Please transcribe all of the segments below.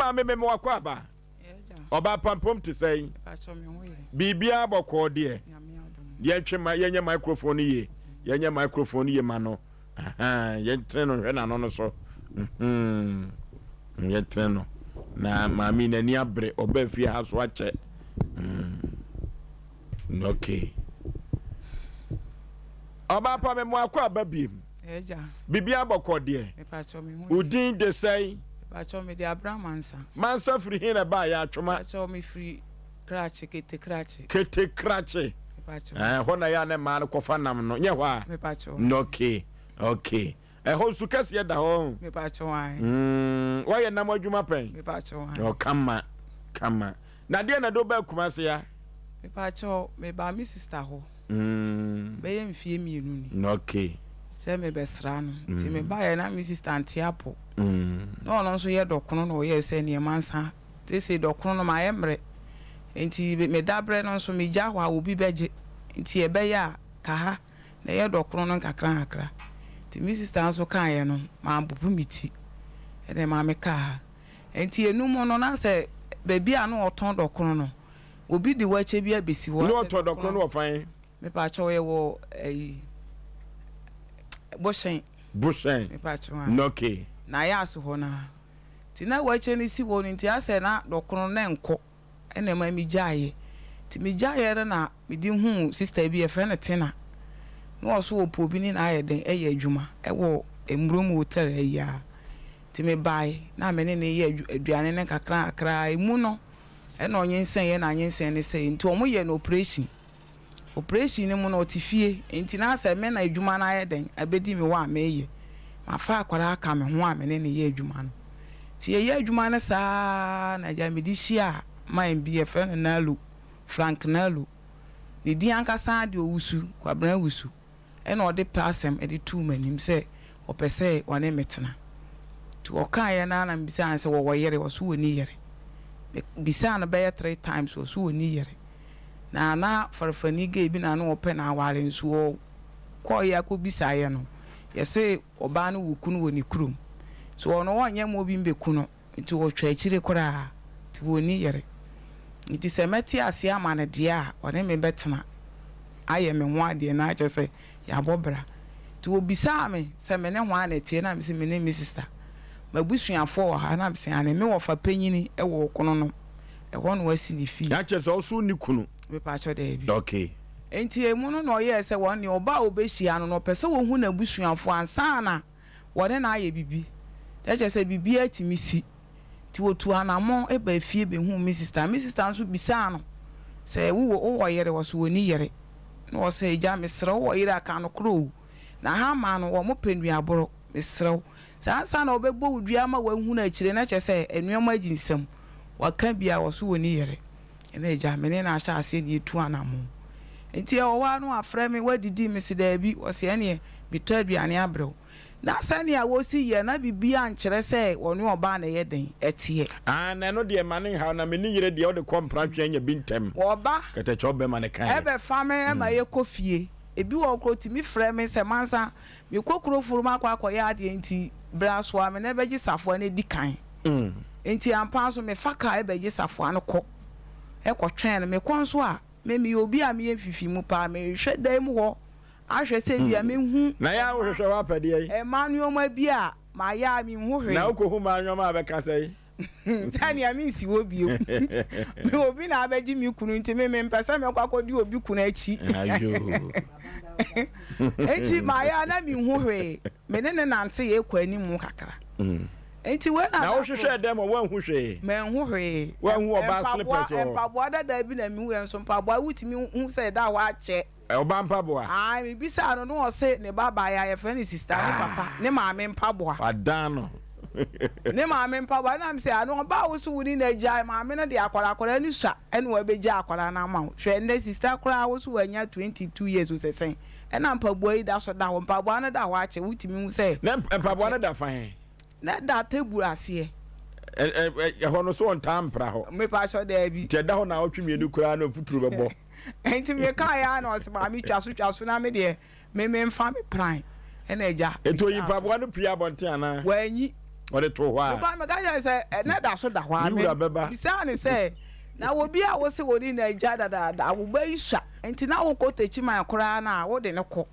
Maame me mewakɔ aba. Ɔbaa pampom te sɛn? Biribiara bɔkɔɔ deɛ. Yɛntwe ma yɛnyɛ microphone no yie. Yɛnyɛ microphone no yie ma no. Yɛntene no nhwɛ n'ano no so. Mhm. Yɛntene no. Na maame n'ani abere ɔbaa fie ha so akyɛ. Mm. Okay. Ɔbaa pa me mo akɔ aba biem. Biribiara bɔkɔɔ deɛ. Wo din de sɛn? Mepakyɛw mede Abra Mansa. Mansa firi he na ɛbaa yɛ Atwoma? Mepakyɛw mefiri Krakye, Kete Krakye. Kete Krakye. Mepakyɛw. Ɛɛ hɔ na yɛ a na mmaa no kɔfa nam no, nyɛ hɔ a? Mepakyɛw. Okay, okay. Ɛhɔ nsu kɛseɛ da hɔ. Mepakyɛw ae. Mm, woayɛ nam adwuma pɛn? Mepakyɛw ae. Oh, kama, kama. Na deɛ na ɛde wo baa Kumase ya? Mepakyɛw, mebaa me sister hɔ. Bɛyɛ mfie mmienu ni. Okay. Sɛ mebɛsra no. Nti mebaeɛ na me sister nte apɔ. Na ɔno nso yɛ dɔkono na ɔyɛɛ sɛ nneɛma nsa. Seesei dɔkono no mayɛ mmerɛ. Nti me daberɛ no nso megya hɔ a obi bɛgye. Nti ɛbɛyɛ a ka ha na ɛyɛ dɔkono no nkakra nkakra. Nti me sister nso kaeɛ no mampopo me ti ɛna ɛma mekaa ha. Nti ɛnum no na sɛ baabi a na ɔtɔn dɔkono no obi de wakyɛ bi abɛsi hɔ. Ne ɔtɔ dɔkono no wɔ fan? Mepakyɛw yɛ wɔ ɛyi Bohyɛn. Bohyɛn. Mepakyɛw a. Nɔke. Na ayɛ aso hɔ naa. Nti na wakyɛ no si hɔ no nti asɛ na dɔkono no nkɔ ɛna ɛma me gyaeɛ. Nti me gyaeɛ no na me de huu sister bi yɛfrɛ no Tina. Na ɔso wɔ po bi ne na ayɛ den ɛyɛ adwuma ɛwɔ Mmurom hotel ayi a. Nti me bae na me ne no yɛ aduane no nkakra nkakra emu no ɛna ɔnyinsɛn yɛ na nyinsɛn no sɛe nti ɔmo yɛ no operation. Operation no mu no ɔte fie nti na sɛ me na adwuma no ayɛ dɛn abɛdi me hɔ a meyɛ. Mafa akwadaa aka me ho a me ne no yɛ adwuma no. Nti yɛyɛ adwuma no saa na agya mede hyiaa man bi yɛfrɛ no Nalo, Frank Nalo. Ne din ankasa de Owusu, Kwabena Owusu. Ɛna ɔde pɛ asɛm de too m'anim sɛ ɔpɛ sɛ ɔne me tena. Nti ɔkaeɛ no ara na mebisaa no sɛ wɔwɔ yere? Ɔse ɔnni yere. Mebisaa no bɛyɛ three times ɔse ɔnni yere. Na na farafani gay bi na na ɔpɛ no aware nso ɔkɔeɛ akɔbisaeɛ no yɛse ɔbaa no wɔ kunu wɔ ne kurom. Nti ɔno ɔnyɛ ma obi mbɛku no. Nti ɔtwa akyire koraa nti ɔnni yere. Nti sɛ mɛte aseɛ ama no deɛ a, ɔne me bɛtena ayɛ me ho adeɛ na kyerɛ sɛ yɛabɔ bra. Nti ɔbisaa me sɛ me ne hwan na ɛteɛ na mese me ne me sista. M'abusuafoɔ wɔ ha na mese aane, me wɔfa panyini wɔ ɔkono no, ɛhɔ na wasi ne fie. Na kyerɛ sɛ wo nso wonni kunu? Mepakyɛw, daabi. Okay. Nti emu no na ɔyɛɛ sɛ wɔn deɛ ɔbaa a ɔbɛhyia no no ɔpɛ sɛ ɔhu n'abusuafoɔ ansa na wɔne no ayɛ biribi, na kyerɛ sɛ biribiara tumi si. Nti wɔtuu anammɔn baa fie bɛhuu me sista. Me sista nso bisaa no sɛ, Wowɔ wowɔ yere? Ɔse ɔnni yere. Na ɔse, Agya, mesrɛ wo, wowɔ yere a, ka nokorɛ o. Na ha mmaa no, wɔpɛ nnuaboro. Mesrɛ wo. Sɛ ansa na wɔbɛbɔ wo dua ama woahunu akyire, na kyerɛ sɛ nnoɔma agyi nsam. Waka bi a, ɔse ɔnni yere. Ɛna agya, me ne no ahyɛ aseɛ na yɛtu anammɔn. Nti ɛwɔ hɔ ara na wafrɛ me, woadidi? Mese daabi. Ɔse ɛneɛ metɔ aduane abrɛ wo. Na sɛnea wɔsi yɛ na biribiara nkyerɛ sɛ wɔne ɔbaa na ɛyɛ dɛn ɛteɛ. Ah, na ɛno deɛ mma no nhaw, na me ne yere deɛ wode kɔ mpratwe anya bi ntɛm. Wɔba Kɛtɛkyɛ ɔbɛma no kaeɛ. bɛfa me ma yɛkɔ fie. Ebi wɔ hɔ koraa ɔtumi frɛ me sɛ Mansa, mekɔ kuro foro mu akɔ akɔyɛ adeɛ nti bra soa me na bɛgye safoa no adi kan. Nti ampa ara nso mefa kaa bɛgye safoa no kɔ kɔtwɛn no. Mekɔ nso a, me meyɛ obi a meyɛ mfifimu paa. Mehwɛ dan mu hɔ ahwɛ sɛ ebia mehu Na yɛ a wohwehwɛ w'apɛdeɛ yi. mmaa nnoɔma bi a mayɛ a menhu hwee. Na wokɔhu mmaa nnoɔma a bɛka sɛn? Sɛnea mensi hɔ bio. Me obi na abɛgye me kunu nti me mempɛ sɛ mɛkɔ akɔdi obi kunu akyi. Nti mayɛ a na menhu hwee. Me ne no nante yɛ kɔ anim kakra. Nti wei na. Na wohwehwɛɛ dɛm hɔ woanhu hwee? Manhu hwee. Woanhu ɔbaa slippers wɔ hɔ? Mpaboa dada bi na mehu yɛ nso mpaboa wotumi hu sɛ ɛda hɔ akyɛ. Ɔbaa mpaboa? Ae, mebisaa no na ɔse ne ba baa yɛ a yɛfrɛ no sister ne papa ne maame mpaboa. Wadan no. Ne maame mpaboa na mesɛ ano ɔbaa wo so wo ne no agyae maame no de akwadaa akwadaa no sua ɛna wabɛgya akwadaa no ama wo hwɛ nnɛ sister koraa wo so wanya 22 years wo sɛ sɛn ɛna mpaboa yi da so da hɔ mpaboa no da hɔ akyɛ wotumi hu sɛ Na mpaboa no da fa he? Na ɛda table aseɛ. Ɛhɔ no so ɔntaa mpra hɔ. Mepakyɛw daabi. Nti ɛda hɔ naawɔtwe mmienu koraa na mfuturo bɛbɔ. Nti mekaeɛ ara na ɔse maame twa so twa so na me deɛ me memfa me pran ɛna agya. Nti oyi mpaboa no pue abɔnten anaa? Wanyi. Ɔde too hɔ a. Mekɔ a meka kyerɛ no sɛ ɛnɛ da so da hɔ a. Ne wura bɛba. Mebisaa no sɛ, na obi a wose wo ne no agya dadaada, wo ba yi sua nti na wokɔ Techiman koraa no a wode no kɔ?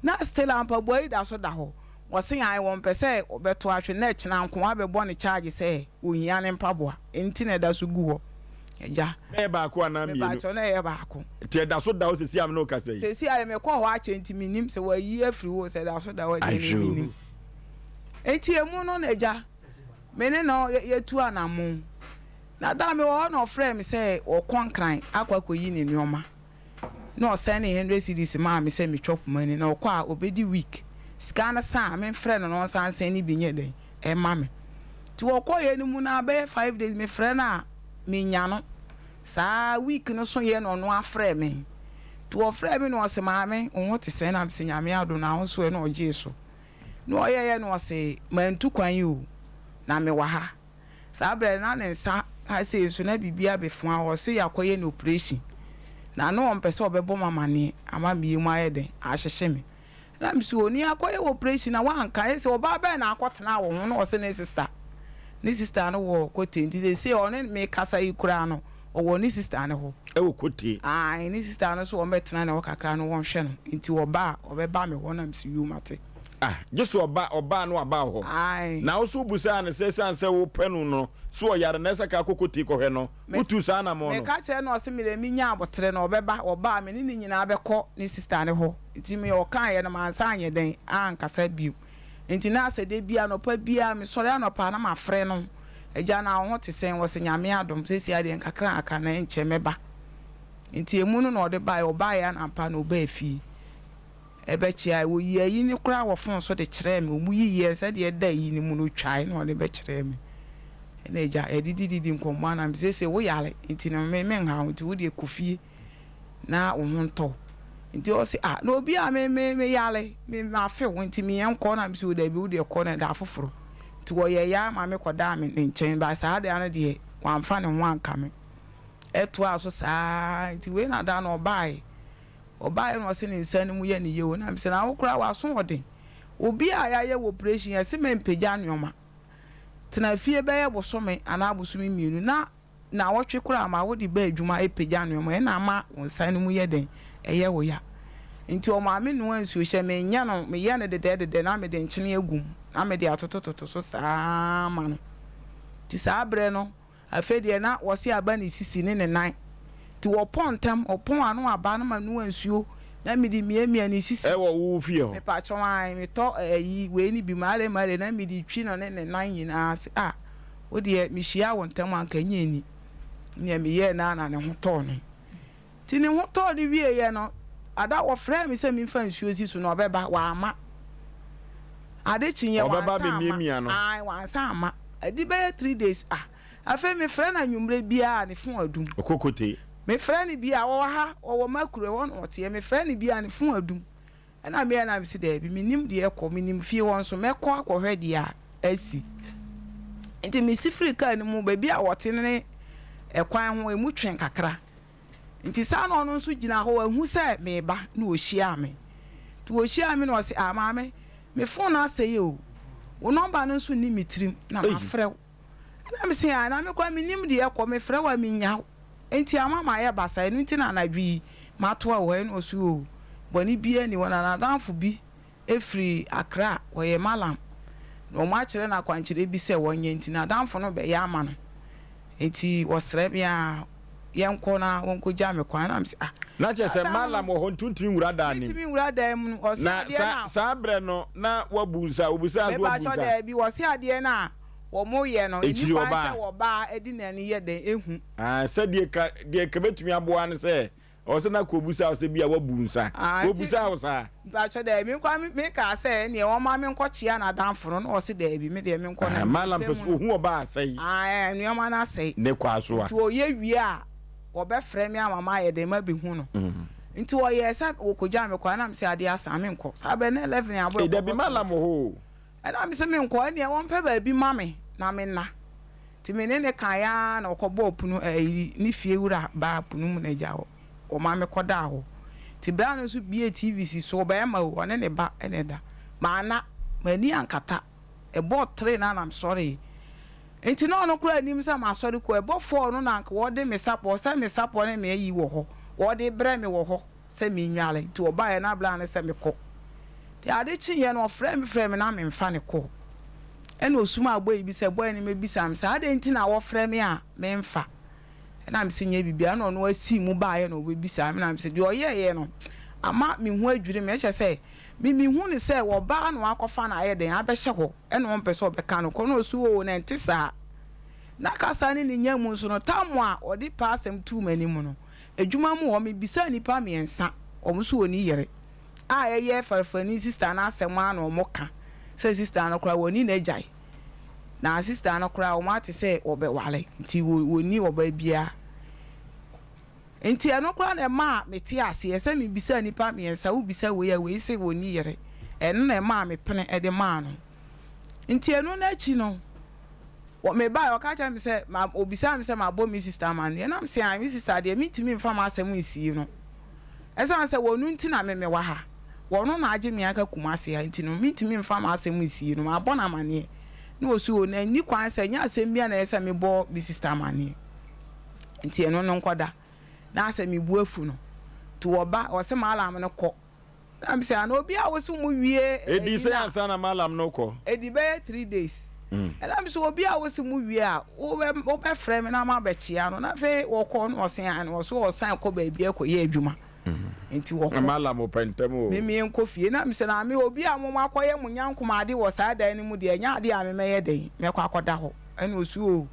Na still a mpaboa yi da so da hɔ. Wɔse ae wɔmpɛ sɛ wɔbɛto atwe na ɛkyena nkoa bɛbɔ no charge sɛ ohia ne mpaboa nti na ɛda so gu hɔ. Agya. Na ɛyɛ baako anaa mmienu? Mepakyɛw na ɛyɛ baako. Nti ɛda so da hɔ seesei a me ne wo kasa yi? Seesei a mekɔɔ hɔ akyɛ nti mennim sɛ wɔayi afiri hɔ o sɛ ɛda so da hɔ deɛ me mennim. Nti emu no na agya me ne no yɛtu anammɔn. Na da a mewɔ hɔ na ɔfrɛɛ me sɛ ɔrekɔ Nkran akɔ akɔyi ne nneɛma. Na ɔsɛnee hundred cedis maa me sɛ metwa poma ni na ɔkɔ a ɔbɛdi week. Sika no sa a memfrɛ no na ɔnsan nsɛne bi nyɛ dɛn mma me. Nti ɔkɔeɛ no mu no ara bɛyɛ 5 days mefrɛ no a mennya no. Saa week no so yɛ na ɔno ara frɛɛ me. Nti ɔfrɛɛ me na ɔse maame wo ho te sɛn na mese Nyame adom na wo nso ɛ na ɔgyee so. Na ɔyɛeɛ na ɔse mantu kwan o na mewɔ ha. Saa berɛ no na ne nsa ha sei nso na biribi abɛfua hɔ, ɔse yɛakɔyɛ no operation na na ɔmpɛ sɛ ɔbɛbɔ me amaneɛ ama me yam ayɛ dɛn ahyehye me. Ɛna mese onii akɔyɛ wo operation na woanka, ɛsɛ ɔbaa bɛn na akɔtena wo ho na ɔse ne sister, ne sister no wɔ Kote nti seesei ɔne me kasa yi koraa no ɔwɔ ne sister no hɔ. Ɛwɔ Kote? Ae, ne sister no nso wɔbɛtena ne hɔ kakra na wɔnhwɛ no nti ɔba a ɔbɛba me hɔ na mese yoo mate. Ah, gye sɛ ɔba, ɔbaa na waba wo hɔ. Ae. Na wo nso wobisaa no sɛ esiane sɛ wopɛ no no, so ɔyare na ɛsɛ ka kɔ Kote kɔhwɛ no? Me, Wotuu saa anammɔn no? meka kyerɛɛ no ɔse medeɛ menya aboterɛ no ɔbɛba, ɔba a me ne no nyinaa bɛkɔ ne sister no hɔ. Nti me ɔkaeɛ no mansan anyɛ dɛn ankasa bio. Nti na asɛ da biara anɔpa biara mesɔre anɔpa a na mafrɛ no, Agya na wo ho te sɛn? Ɔse Nyame adom, seesei ara deɛ nkakra nkakra na ɛnkyɛ mɛba. Nti emu no na ɔde baeɛ, ɔbaeɛ ara na ampa na ɔbaa fie. Ɛbɛkyeae. Wɔyii ayi no koraa wɔ fon so de kyerɛɛ me. Wɔyiyiɛ sɛdeɛ ɛda ayi no mu no, wɔtwae na wɔde bɛkyerɛɛ me. Ɛna agya, yɛdidididi nkɔmmɔ ara na mese, seesei woyare nti no me menha wo nti wo deɛ kɔ fie na wo ho ntɔ wo. Nti ɔse, ah, na obi a me me meyare, me mafe wo nti me yɛnkɔ na mese, o dabi wo deɛ kɔ na da foforɔ. Nti wɔyɛeɛ ara ma me kɔdaa me ne nkyɛn but saa da no deɛ wamfa ne ho anka me. Ɛtoaa so saa ara nti wei na da no ɔbaeɛ. Ɔbaeɛ na ɔse ne nsa no mu yɛ no yie o na mese na wo koraa w'aso ɔden obi a yayɛ wo operation yɛse mɛmpagya nnoɔma tena fie bɛyɛ bosome anaa bosome mmienu na nawɔtwe koraa ma wode ba adwuma pagya nnoɔma ɛna ama wo nsa no mu yɛ dɛn ɛyɛ wo ya nti ɔmaa me noa nsuo hyɛ menyɛ no meyɛ no dedɛɛdedɛ na mede nkyene agu mu na mede atotototo so saa ma no nti saa berɛ no Afei deɛ na wɔse aba ne sisi ne ne nan nti wɔpɔn ntɛm, ɔpɔn a na waba na manoa nsuo na mede miamia ne sisi. Ɛwɔ wo fie hɔ? Mepakyɛw ae, metɔ ayi wei no bi male male na mede twi no ne ne nan nyinaa ase ah wo deɛ mehyiaa wo ntɛm a anka ɛnyɛ ani. Nea meyɛɛ no ara na ne ho tɔɔ no. Nti ne ho tɔɔ no wieeɛ no, ada wɔfrɛɛ me sɛ memfa nsuo nsi so na ɔbɛba, wamma. Ade kyeeɛ Ɔbɛba wansan amma, abɛmiamia no. ae wansan amma. Adi bɛyɛ 3 days ah, afei mefrɛ no anwummerɛ biara a ne fon adum. Ɔkɔkɔte. Mefrɛ no bi a, ɔwɔ ha, ɔwɔ Makuro, ɛhɔ na ɔteɛ, mefrɛ no bi a ne fon adum. Ɛna meyɛ na mese daabi, mennim deɛ ɛkɔ, menim fie hɔ nso, mɛkɔ akɔhwɛ deɛ a asi. Nti mesi firi kaa no mu, baabi a wɔte no ne ɛkwan ho, ɛmu twe kakra. Nti saa na ɔno nso gyina hɔ, wahu sɛ mereba na ɔhyiaa me. Nti ɔhyiaa me na ɔse, ah maame, me phone no asɛe o, wo number no nso nni me tirim na mafrɛ wo. Ɛna mese, ah na me koraa mennim deɛ ɛkɔ, mefrɛ wo a mennya wo. Nti ama mayɛ basaa, ɛno nti na anadwo yi matoa wo hɔ. Ɛna ɔse, oo bɔne biara nni hɔ, na n'adamfo bi firi Accra, ɔyɛ Mallam, na wɔakyerɛ no akwankyerɛ bi sɛ ɔnyɛ nti n'adamfo no bɛyɛ ama no. Nti ɔsrɛ me a yɛnkɔ na wɔnkɔgya me kwan. Na mese ah. Na kyerɛ sɛ Saa da no Mallam wɔ hɔ nti wontumi nwura dan no mu. Mentumi nwura dan mu no, ɔse Na adeɛ no saa a. saa berɛ no na woabu nsa, wobisaa sɛ woabu Mepakyɛw nsa? daabi, ɔse adeɛ no a wɔyɛ no, ɛnni Akyiri kwan ɔbaa. sɛ ɔbaa de n'ani yɛ dɛn ɛhu. Ah, sɛ deɛ ka deɛ ka bɛtumi aboa ne sɛ Ɔwɔ sɛ na kɔbusa wo sɛ bi a woabu nsa. Ah, nti Wɔbusaa wo saa? mpakyɛ daabi, me koraa me kaa sɛ ɛneɛ wɔma me nkɔ kyea n'adamfo no, na ɔse daabi, me deɛ me nkɔ na Ah, Mallam me pɛ sɛ mu no. ɔhu ɔbaa asɛe. Ah, ɛɛ, nnoɔma no asɛe. Ne kwaa so a. Nti ɔyɛ wie a, wɔbɛfrɛ me ama mayɛ dɛn, mabɛhu no. Nti ɔyɛɛ sɛ wɔkɔgyaa me kwan, na mese adeɛ asa a, menkɔ. Saa berɛ no na 11 abɔ Ei, dabi, ɛkɔbɔ Mallam 12. wɔ hɔ o. Ɛna mese menkɔ, ɛneɛ wɔmpɛ baabi ma me na menna. Nti me ne no kaeɛ ara na ɔkɔbɔɔ pono ɛyi ne fie wura baa pono mu na agya ɔma me kɔdaa hɔ. Nti bra no nso buee TV si so, ɔbarima o, ɔne ne ba na ɛda. Manna, m'ani ankata. Ɛbɔɔ tre no a na mesɔree. Nti na ɔno koraa nnim sɛ masɔre kɔ. Ɛbɔ four no na anka wɔde me sapɔ, sɛ me sapɔ ne me ayi wɔ hɔ, wɔde brɛ me wɔ hɔ sɛ mennware. Nti ɔbaeɛ na bra ne sɛ mekɔ. Nti ade kyeeɛ no ɔfrɛɛ me frɛɛ me na memfa no kɔɔ. Ɛna ɔsomaa boy bi sɛ boy no mmɛbisa me sɛ adɛn nti na wɔfrɛ me a memfa. Ɛna mese nyɛ biribiara. Ɛna ɔno asii mu baeɛ na ɔbɛbisaa me na mese deɛ ɔyɛeɛ no ama me ho adwiri me. Kyerɛ sɛ me mehu no sɛ ɔbaa na wakɔfa no ayɛ dɛn abɛhyɛ hɔ ɛna ɔmpɛ sɛ ɔbɛka no korɔ na ɔse oo na ɛnte saa. Na kasa ne ne nya mu nso no tam a ɔde pɛ asɛm too m'anim no adwuma mu hɔ mebisaa nnipa mmiɛnsa wɔn nso wɔnni yere a ɛyɛ farafani sista no asɛm ara na wɔka sɛ sista no koraa wɔnni n'agyae. Na sister no koraa wɔn ate sɛ wɔbɛware nti wɔnni ɔbaa biara. Nti ɛno koraa na ɛmaa mete aseɛ sɛ mebisa nnipa mmiɛnsa, wobisa wei a wei se wɔnni yere. Ɛno na ɛmaa mepene de maa no. Nti ɛno no akyi no, mebaeɛ ɔka kyerɛ me sɛ, ɔbisaa me sɛ mabɔ me sister amaneɛ. Na mese ae, me sister deɛ mentumi mfa m'asɛm nsie no. Ɛsiane sɛ wɔno nti na me mewɔ ha, wɔno na agye me aka Kumasi ha nti no, mentumi mfa m'asɛm nsie no, mabɔ no amaneɛ. Na ɔse o, na ɛnni kwan sɛ, ɛnyɛ asɛm biara na ɛyɛ sɛ mebɔ me sista amaneɛ. Nti ɛno no nkɔda. Na asɛ me bo afu no. Nti wɔba, ɔse m'alarm no kɔ. Na mese ana obi a wose mo wie Ɛdii ayi sɛn no a. ansa na m'alarm no rekɔ? Ɛdi bɛyɛ 3 days. Ɛna mese obi a wose mo wie a, wobɛ wobɛfrɛ me na mabɛkyea no. Na afei wɔkɔ na ɔse aane, ɔse ɔsan kɔ baabi akɔyɛ adwuma. Nti Na wɔkɔ. m'alarm ɔpɛ ntɛm Me o. menkɔ fie. Na mese na me obi a mo moakɔyɛ mo nyankom ade wɔ saa dan no mu deɛ, ɛnyɛ adeɛ a me mɛyɛ dɛn, mɛkɔ akɔda hɔ. Ɛna ɔse oo,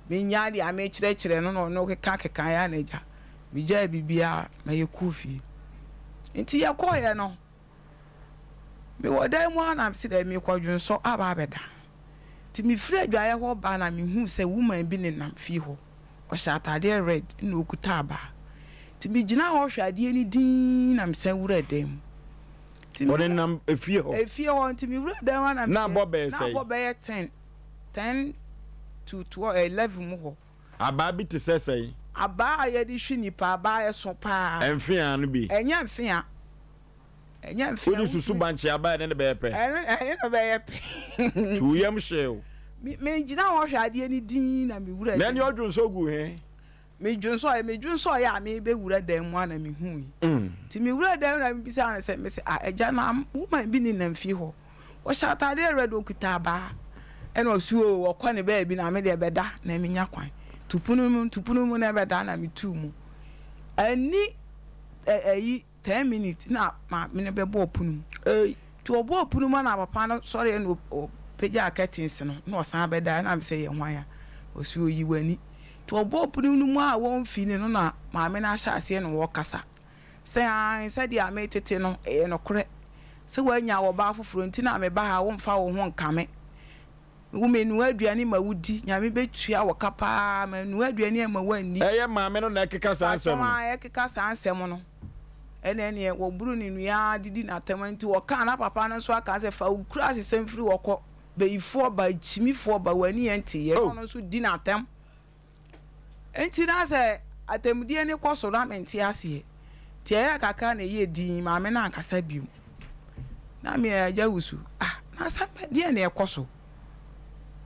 mennyae deɛ mekyerɛkyerɛ no na ɔno keka kekaeɛ a na agya. Megyaee biribiara ma yɛkɔɔ fie. Nti yɛkɔeɛ no, mewɔ dan mu ara na mese dɛ merekɔdwonsɔ aba abɛda. Nti mefiri adwaeɛ hɔ ba na mehuu sɛ woman bi nenam fie hɔ. Ɔhyɛ ataadeɛ red na ɔkuta abaa. Nti megyinaa hɔ hwɛ adeɛ no dinn na mesan wuraa dan mu. Nti me Ɔnenam efie hɔ? Efie hɔ. Nti mewuraa dan mu ara na Na mesɛ abɔ bɛyɛ na sɛn? abɔ bɛyɛ ten, 10 to 12, 11 mu hɔ. Abaa bi te sɛ sɛn? Abaa a yɛde hwe nnipa, abaa a ɛso paa. Mfeaa no bi. Ɛnyɛ mfea. Ɛnyɛ mfea. Wode susu bankye aba a, ɛne no bɛyɛ pɛ. Ɛno, ɛne no bɛyɛ pɛ. To wo yam hyee wo. Me, megyina hɔ hwɛ adeɛ no dinn na me wura Na dan ɛne mu. ɔdwonsɔ guu he? Medwonsɔeɛ, medwonsɔeɛ a merebɛwura dan mu a na mehui. Nti mewuraa dan mu na mebisaa no sɛ, mese, ah, agya na woman bi nenam fie hɔ. Ɔhyɛ ataadeɛ red, ɔkuta abaa. Ɛna ɔse oo ɔkɔ ne baabi na me deɛ bɛda na menya kwan. To pono mu, to pono mu na ɛbɛda na metuu mu. Anni ɛyi 10 minutes na maame no bɛbɔɔ pono mu. Ei. Nti ɔbɔɔ pono mu na papa no sɔreɛ na ɔpagyaa curtains no na ɔsan bɛda ɛna mesɛ yɛ hwan a? Ɔse oyi w'ani. Nti ɔbɔɔ pono no mu a wɔmfi ne no na maame no ahyɛ aseɛ na ɔrekasa. Sɛ aane, sɛdeɛ metete no, ɛyɛ nokorɛ sɛ woanya ɔbaa foforɔ nti na meba ha, womfa wo ho nkame wo, menoa aduane ma wodi, Nyame bɛtua wo ka paa, manoa aduane amma woanni. Ɛyɛ maame no na ɛkeka saa Mpakyɛw nsɛm no. aa ɛkeka saa nsɛm no, ɛna ɛneɛ wɔboro ne nua aa didi no atɛm, nti wɔkaa na papa no nso aka sɛ fa wo kuraasesɛm firi hɔ kɔ, bayifoɔ ba, kyimifoɔ ba, w'ani ɛnteeɛ, na Oh. ɔno nso di no atɛm. Enti na sɛ atemmudeɛ no kɔ so na mente aseɛ. Nti ɛyɛɛ kakra na ɛyɛɛ dinn, maame no ankasa bio. Na me agya wusu, ah, na asɛm bɛn, deɛn na ɛkɔ so?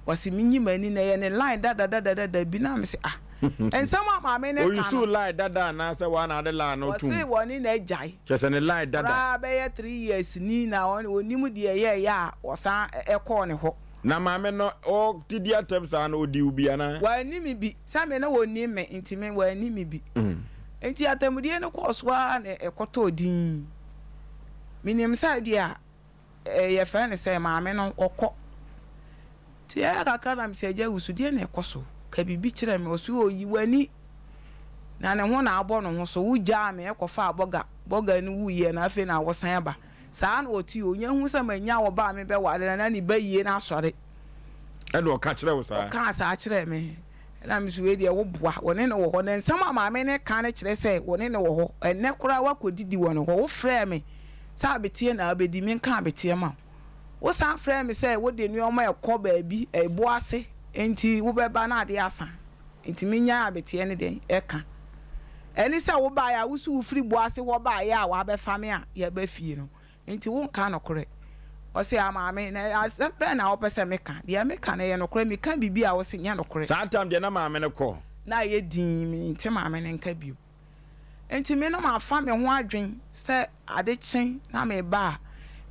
Ɔse menyi m'ani na ɛyɛ ne line dadadadada bi na mese ah, nsɛm a maame no ka no. Ɔyusuu line dada anaasɛ woa na ade line no Ɔse tom? wɔne no agyae. Kyerɛ sɛ ne line dada. Koraa bɛyɛ 3 years ni na ɔnim deɛ ɛyɛɛyɛ a ɔsan kɔɔ ne hɔ. Na maame no ɔdidi atɛm saa no ɔdii wo bi anaa? Wanni me bi. Sɛ me no ɔnnim me nti me wanni me bi. Nti atɛmudie no kɔɔ so ara na ɛkɔtɔɔ dinn. Menim sɛ ebia yɛfrɛ no sɛ maame no ɔkɔ. Nti ɛyɛɛ kakra na mese agya Wusu deɛn na ɛkɔ so? Ka biribi kyerɛ me. Ɔse oo yi w'ani na ne ho na abɔ ne ho so. Wogyaa me kɔfaa bɔga, bɔga no wuiɛ no afei na wosan aba. Saa na ɔte o, ɔnya hu sɛ manya ɔba a mebɛware no na ne bayie no asɔre. Ɛna ɔka kyerɛɛ wo saa? Ɔkaa saa kyerɛɛ me. Ɛna me nso wei deɛ woboa, wɔne no wɔ hɔ. Na nsɛm a maame no reka no kyerɛ sɛ wɔne no wɔ hɔ. Ɛnnɛ koraa woakɔdidi wɔ ne hɔ. Wofrɛɛ me sɛ abeteɛ na wobɛdi, menka abeteɛ ma wo. Wosan frɛɛ me sɛ wode nneɛma rekɔ baabi, ɛbo ase, enti wobɛba na adeɛ asa. Enti mennyae abeteɛ no dɛn ɛka. Ɛne sɛ wobaeɛ a, wo nso wofiri bo ase hɔ baeɛ a woabɛfa me a yɛaba fie no, enti wonka nokorɛ. Ɔse, Ah maame, na asɛm bɛn na wopɛ sɛ meka? Deɛ meka no ɛyɛ nokorɛ, meka biribi a wose nyɛ nokorɛ. Saa tam deɛ na maame no kɔ. Na ayɛ dinn, mente maame no nka bio. Enti me no mafa me ho adwen sɛ ade kye na meba a,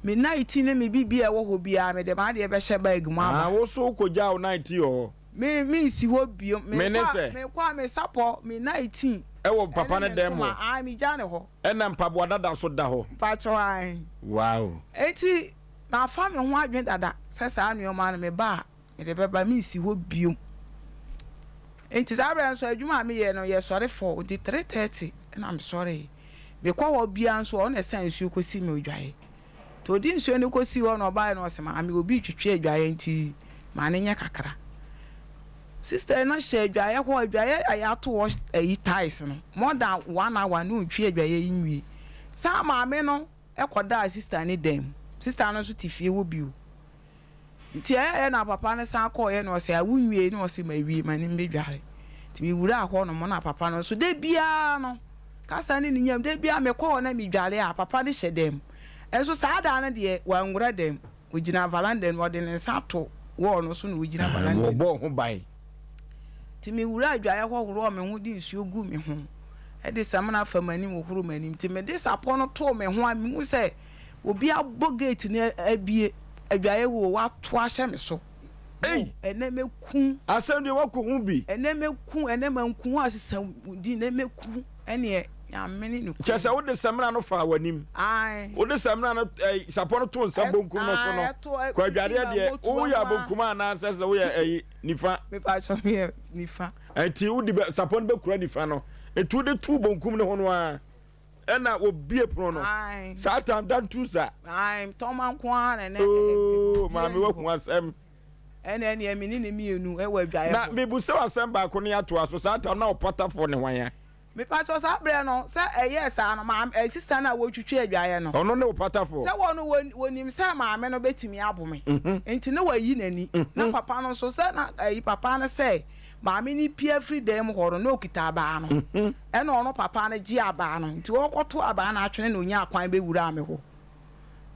me nightie ne me biribi a ɛwɔ hɔ biara mede m'adeɛ bɛhyɛ bag mu aba. Ah, wo so wokɔgyaa wo nightie wɔ hɔ? Me, mensi hɔ bio. Me ne Mekɔ a, sɛ? mekɔ a me sapɔ, me nightie Ɛwɔ papa ɛne no me dan mu ntoma, hɔ? ae, megyaa no hɔ. Ɛna mpaboa dada nso da hɔ? Mpakyɛw, ae. Wow. Enti mafa me ho adwen dada sɛ saa nnoɔma no meba a, mede bɛba, mensi hɔ bio. Enti saa berɛ no nso adwuma a meyɛ no yɛsɔre four, nti 3:30 na mesɔree. Mekɔ hɔ biara nso ɔno na ɛsa nsuo kɔsi me odwaeɛ. Nti ɔde nsuo no kɔsii hɔ na ɔbaeɛ na ɔse maame obi retwitwi adwaeɛ nti ma no nyɛ kakra. Sister no hyɛ adwaeɛ hɔ, adwaeɛ a yɛato hɔ ayi tiles no more than one hour na ɔntwi adwaeɛ yi nwie. Saa maame no kɔdaa sister no dan mu, sister no nso te fie hɔ bio. Nti ɛyɛeɛ na papa no san kɔeɛ na ɔse, wonwiei? Na ɔse, mawie, m'ani bɛdware. Nti mewuraa hɔ nom na papa no nso da biara no, kasa ne ne nyam, da biara mekɔ hɔ na medware a, papa no hyɛ dan mu. Nso saa da no deɛ, wanwura dan mu. Ɔgyina valanda no mu, ɔde ne nsa ato wall no so na ɔgyina valanda no mu. Wɔbɔɔ ho ban. Nti mewuraa adwaeɛ hɔ horɔɔ me ho de nsuo guu me ho, de samina faa m'anim hohoroo m'anim. Nti mede sapɔ no too me ho a, mehu sɛ Obi abɔ gate no abue, adwaeɛ hɔ o, wato ahyɛ me so. Ei! Ɛnɛ mɛku. Asɛm deɛ woakɔ ho bi. Ɛnɛ mɛku, ɛnɛ manku wo a sesa wo din, ɛnɛ mɛku. Ɛneɛ Nyame ne nokorɛ Kyerɛ sɛ wode samina no faa w'anim. Ae. Wode samina no ɛyi sapɔ no too nsa bonkum no so no. Ae, ɛto, Kɔ adwareɛ deɛ, woyɛ abonkum anaasɛ sɛ woyɛ ɛyi nifa? Mepakyɛ meyɛ nifa. Ɛnti wode sapɔ no bɛkura nifa no, nti wode too bonkum no ho no ara. Ɛna wɔbie pono no. Saa time da ntu sa. Ae, tɔma nko ara na ɛnɛ. Oo, maame wahu asɛm. Ɛna ɛneɛ me ne ne mmienu ɛwɔ adwaeɛ hɔ. Na mebusa wo asɛm baako ne atoa so, saa time na ɔpatafoɔ ne hwan a? Mepakyɛw saa berɛ no sɛ ɛyɛɛ saa no maame ɛɛ sista no a wɔretwitwi adwaeɛ no. Ɔno ne wo patafoɔ? Sɛ wɔn no wɔnim sɛ maame no bɛtumi abo me nti na wayi n'ani. Na papa no nso sɛ na ɛyi papa no sɛ Maame no pue firi dan mu hɔ no, na ɔkita abaa no. Ɛnna ɔno papa no gyee abaa no. Nti ɔrekɔto abaa no atwene na ɔnyaa kwan bɛwuraa me hɔ.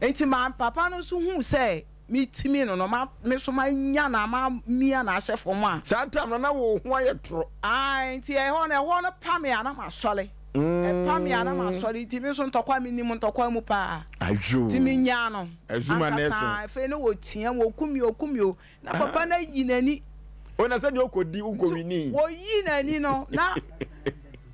Nti maame, papa no nso huu sɛ metumi no no, ma, me nso manya no a mamia no ahyɛ fam a. Saa tam no, na wo ho ayɛ toro. Ae, nti ɛhɔ no, ɛhɔ no pa me a na masɔre. Ɛpa me a na masɔre. Nti me nso ntɔkwa, menim ntɔkwa mu paa. Ayo. Nti menyaa no Azuma ankasa. nursing. Afei na ɔteam, ɔku me o, ɔku me o. Na papa no ayi n'ani. O na sɛdeɛ ɔkɔdi wokɔwini. Nti wɔyii n'ani no na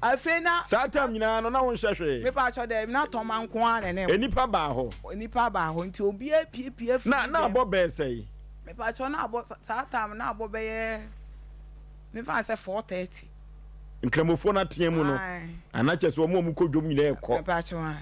afei na. Saa time nyinaa no na wonhyɛ hwee. Mepakyɛw daabi na tɔma nko ara na ɛna. Nnipa baa hɔ. Nnipa baa hɔ nti obiara piapia firi Na na abɔ bɛyɛ sɛn? Mepakyɛw na abɔ saa time na abɔ bɛyɛ mefa no sɛ 4:30. Nkramofoɔ no atea mu no ana kyerɛ sɛ wɔn a wɔkɔ dwom nyinaa ɛkɔ. Mepakyɛw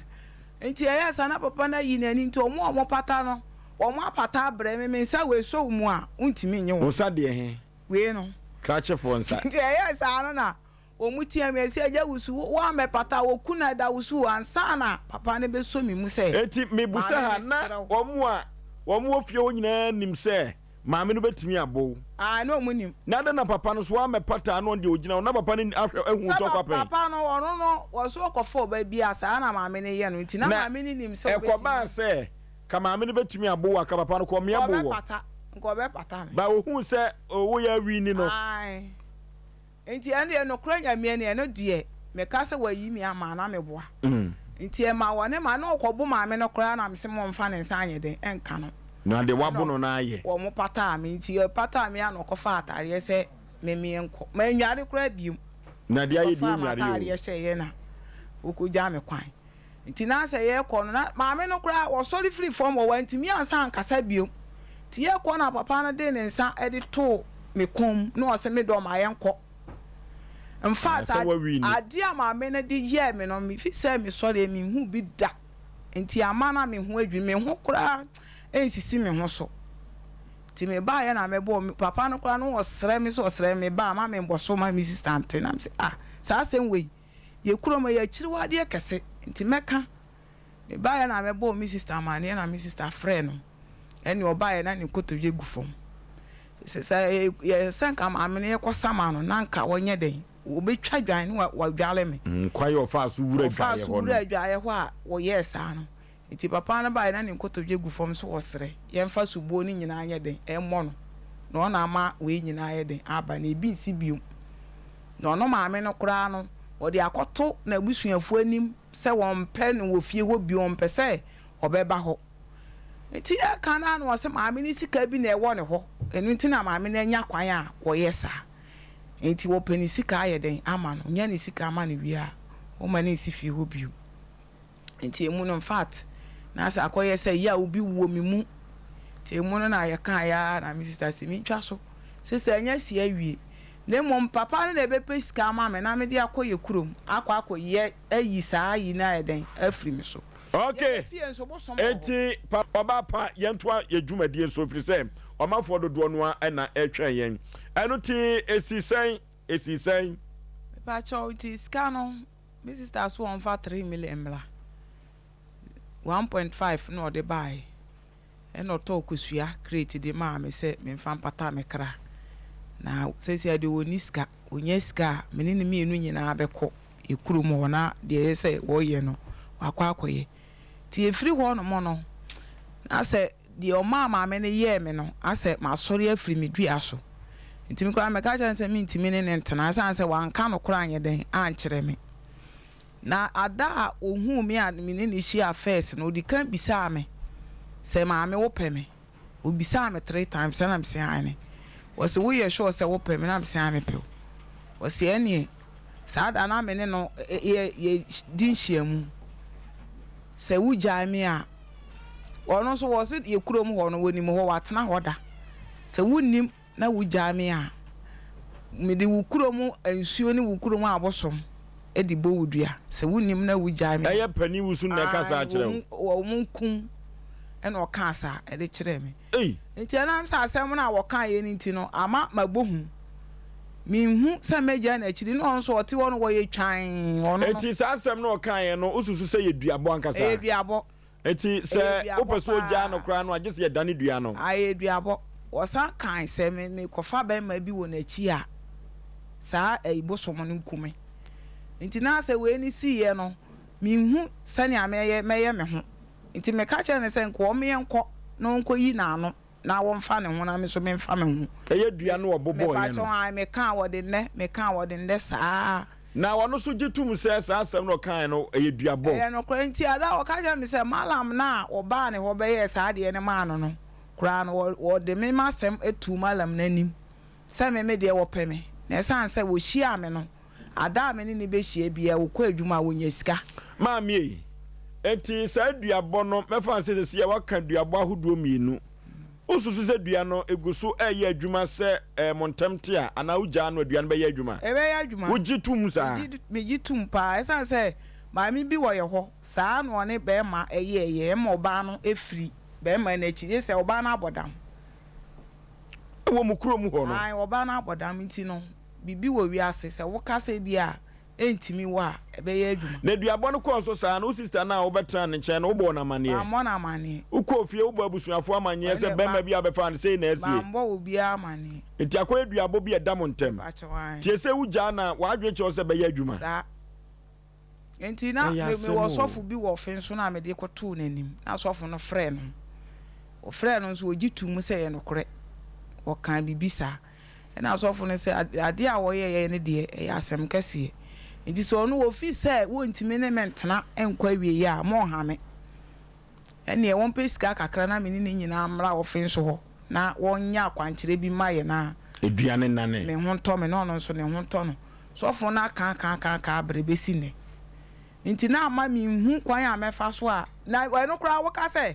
ae nti ɛyɛɛ saa na papa no ayi n'ani nti wɔn a wɔpata no. Wɔn apata abrɛ me, me nsa wei sɔ wo mu a, wontumi nnye wo. Wo nsa deɛ he? Wei no. Krakyefoɔ nsa. Nti ɛyɛɛ saa no na wɔn tea me, ɛse Agya Wusu, woammɛpata a, wɔku no ɛda wo so o, ansa na papa no bɛsɔ me mu sɛ, Enti mebusa Maame ha, na mesrɛ wo. wɔn a wɔn wɔ fie hɔ nyinaa nim sɛ maame no bɛtumi abɔ wo? Aane, na wɔn nim. Na adɛn na papa no nso wammɛpata ano deɛ ɔgyina hɔ, na papa no ahwɛ ahu Sɛ ntɔkwa pɛn? papa no, ɔno no, wɔso ɔkɔfa ɔbaa bi a, saa na maame no yɛ no, nti na Na maame no nim sɛ ɔbɛtumi. ɛkɔbaa sɛ Ka maame no bɛtumi abo wo a ka papa no kɔ mmea bo wɔ. Ɔbɛpata, nka ɔbɛpata me. Ba ohuu sɛ woyɛ awini no. Ae. Nti ɛno deɛ nokorɛ Nyame ani ɛno deɛ meka sɛ wayi me ama a na meboa. Nti ɛma wɔne ma na ɔkɔbo maame no koraa na mese momfa ne nsa anyɛ dɛn ɛnka no. Na deɛ wabo Ɛna no no ayɛ. wɔn pataa me nti ɔpataa me a na ɔkɔfaa ataareɛ sɛ me menkɔ. Mannware koraa biom. Na deɛ ayɛ deɛ Ɔkɔfaa ɔnnware o. m'ataareɛ hyɛeɛ na ɔkɔgyaa me kwan. Nti na sɛ yɛkɔ no na maame no koraa ɔsɔre firi fam hɔ wantumi ansan ankasa bio. Nti yɛkɔ na papa no de ne nsa de too me kɔn mu na ɔse me dɔ ma yɛnkɔ. Infact Sɛ wawini. adeɛ a maame no de yɛɛ me no mefi sɛ mesɔreɛ menhuu bi da. Nti ama na me ho adwiri me ho koraa nsisi me ho so. Nti mebaeɛ na mebɔɔ me papa no koraa na ɔsrɛ me sɛ ɔsrɛ me meba a ma membɔ so ma me sister nte na mese ah saa asɛm wei. Yɛ kurom ɛyɛ akyiriwadeɛ kɛse nti mɛka. Mebaeɛ na mɛbɔɔ me sister amaneɛ na me sister frɛɛ no ɛne ɔbaeɛ na ne nkotodwe gu fam. Sɛ sɛ yɛ sɛ nka maame no yɛkɔ sama no na nka ɔnyɛ dɛn ɔbɛtwa dwan ne wadwale me. Kwan a ɔfaa so wura Ɔfaa adwaeɛ so hɔ no. wura adwaeɛ hɔ a wɔyɛɛ saa no. Nti papa no baeɛ na ne nkotodwe gu fam sɛ ɔsrɛ yɛmfa soboɔ no nyinaa nyɛ dɛn mmɔ no na ɔna ama wei nyinaa ayɛ dɛn aba na ebi nsi biom. Na ɔno maame no koraa no ɔde akɔto n'abusuafoɔ anim sɛ wɔmpɛ no wɔ fie hɔ bio, ɔmpɛ sɛ ɔbɛba hɔ. Nti yɛreka no ara na ɔse maame no sika bi na ɛwɔ ne hɔ, ɛno nti na maame no anya kwan a ɔyɛ saa. Nti wɔpɛ ne sika ayɛ dɛn ama no, ɔnya ne sika ama no wie a, ɔmma no nsi fie hɔ bio. Nti emu no infact na asɛ akɔyɛ sɛ yaw bi wɔ me mu. Nti emu no na yɛkaeɛ ara na me sister se mentwa so. Sese anya si awie. Na mmom papa no na ɛbɛpɛ sika ama me na mede akɔ yɛ kurom akɔ akɔyɛ ayi saa ayi no ayɛ dɛn afiri me so. Ok, Yɛn fie nso bosom wɔ hɔ. enti pa ɔbaa pa yɛntoa yɛn dwumadie so ɛfiri sɛ ɔmanfoɔ dodoɔ no ara na ɛretwɛn yɛn. Ɛno nti ɛsii sɛn? Ɛsii sɛn? Mepakyɛw, nti sika no Me sister so ɔnfa 3 million mmra, 1.5 na ɔde baeɛ ɛna ɔtɔɔ kosua crate de maa me sɛ memfa mpata me kra. Na seesei deɛ ɔnni sika, ɔnya sika a me ne no mmienu nyinaa bɛkɔ yɛ kurom hɔ na deɛ ɛyɛ sɛ wɔyɛ no wakɔ akɔyɛ. Nti ɛfiri hɔ nom no na sɛ Deɛ ɔmaa maame no yɛɛ me no, asɛ masɔre afiri me dua so. Nti me koraa meka kyerɛɛ no sɛ mentumi ne no ntena ɛsiane sɛ wanka nokorɛ anyɛ dɛn ankyerɛ me. Na ada a ɔhuu me a me ne no hyiaa first no, ɔdi kan bisaa me sɛ maame wopɛ me? Ɔbisaa me 3 times ɛna mese aane. Ɔse woyɛ sure sɛ wopɛ me? Na mese aane mepɛ wo. Ɔse ɛneɛ saa da no na me ne no yɛ yɛdi nhyiamu sɛ wogyae me a Ɔno nso wɔ se yɛ kurom hɔ no wɔnim hɔ, wɔatena hɔ da. Sɛ wonnim na wogyaa me a, mede wo kurom nsuo ne wo kurom abosom de bɔ wo dua. Sɛ wonnim na wogyaa me a. Ɛyɛ panin wusu na ɛka saa kyerɛ wo? Ae, wɔn nkum na ɔkaa saa de kyerɛɛ me. Ei! Nti ɛnam sɛ asɛm no a wɔkaeɛ no nti no, ama mabɔ hu. Menhu sɛ mɛgyae no akyiri. Na ɔno nso ɔte hɔ no, wɔyɛ twann. Ɔno no. Enti saa asɛm no a ɔkaeɛ no, wosusu sɛ ɛyɛ duabɔ ankasa? Ɛyɛ duabɔ. Enti Ɛyɛ sɛ duabɔ wopɛ sɛ ogyaa no paa. koraa no a, gye sɛ yɛdane dua no. Ɛyɛ duabɔ. Wɔsan kae sɛ me mekɔfa barima bi wɔ n'akyi a, saa ɛyi bosom no nku me. Enti na sɛ wei no siiɛ no, menhu sɛnea mɛyɛ mɛyɛ me ho. Enti meka kyerɛɛ no sɛ nka ɔmmeɛ nkɔ na ɔnkɔyi n'ano. Na wɔmfa ne ho na me nso memfa me ho. Ɛyɛ dua no ɔbobɔeɛ Mepakyɛw, no. ae, mekaa wɔde nnɛ, mekaa wɔde nnɛ saa. Na ɔno nso gye tom sɛ saa asɛm no a ɔkaeɛ no, ɛyɛ duabɔ. Ɛyɛ nokorɛ. Enti ada a ɔka kyerɛɛ me sɛ Malam no a wɔbaa ne hɔ bɛyɛɛ saa adeɛ no maa no no koraa no, wɔde me m'asɛm too Malam no anim sɛ me me deɛ wɔpɛ me, na ɛsiane sɛ wɔhyiaa me no, Ada a me ne no bɛhyia biara, wɔkɔ adwuma a, wɔnya sika. Maame ei, enti saa duabɔ no, mɛfa no sɛ seesei a woaka duabɔ ahodoɔ mmienu. Wosusu sɛ dua no gu so reyɛ adwuma sɛ mo ntam te a, anaa wogyaa no a dua no bɛyɛ adwuma? Ɛbɛyɛ adwuma. Wogye tom saa? Megye tom paa. Ɛsiane sɛ maame bi wɔ yɛn hɔ, saa na ɔne barima yɛeɛ, ɛma ɔbaa no firi barima no akyi, gye sɛ ɔbaa no abɔ dam. Wɔ mo kurom hɔ no? Ae, ɔbaa no abɔ dam nti no, Biribi wɔ wiase, sɛ woka sɛ ebia ɛntumi wɔ a, ɛbɛyɛ adwuma. Na duabɔ no kɔɔ so saa no, wo sista no a wobɛtenaa ne nkyɛn no, wobɔɔ no amanneɛ? Mammɔ no amanneɛ. Wokɔɔ fie, wobɔɔ abusuafoɔ amanneɛ sɛ barima bi a wobɛfaa no, sei na asie? Mammɔ obiara amanneɛ. Enti akɔyɛ duabɔ bi a ɛda mo ntam. Mepakyɛw, ae. Tie sɛ wugyaa no a, w'adwene kyerɛ wo sɛ ɛbɛyɛ adwuma. Saa. Enti na Ɛyɛ me asɛm mewɔ oo. sɔfo bi wɔ ɔfe nso no a mede kɔtoo n'anim, na sɔfo no frɛɛ no. Ɔfrɛɛ no nso, ɔgye too mu sɛ ɛyɛ nokorɛ. Ɔkaa biribi saa. Ɛnna asɔfo no sɛ, Adeɛ a wɔyɛeɛ no deɛ, ɛyɛ asɛm kɛseɛ. Enti sɛ ɔno ɔfiri sɛ wɔntumi ne me ntena nkɔ awieeɛ a, monnha me. Ɛnneɛ wɔmpɛ sika kakra na me ne ne nyinaa mmra ɔfe nso hɔ na wɔnyɛ akwankyerɛ bi mma yɛn na Aduane nnane. me ho ntɔ me na ɔno nso ne ho ntɔ no. Sɔfo no aka aka aka aka abrɛ bɛsi nnɛ. Nti na ama menhu kwan a mɛfa so a, na ɛno koraa woka sɛ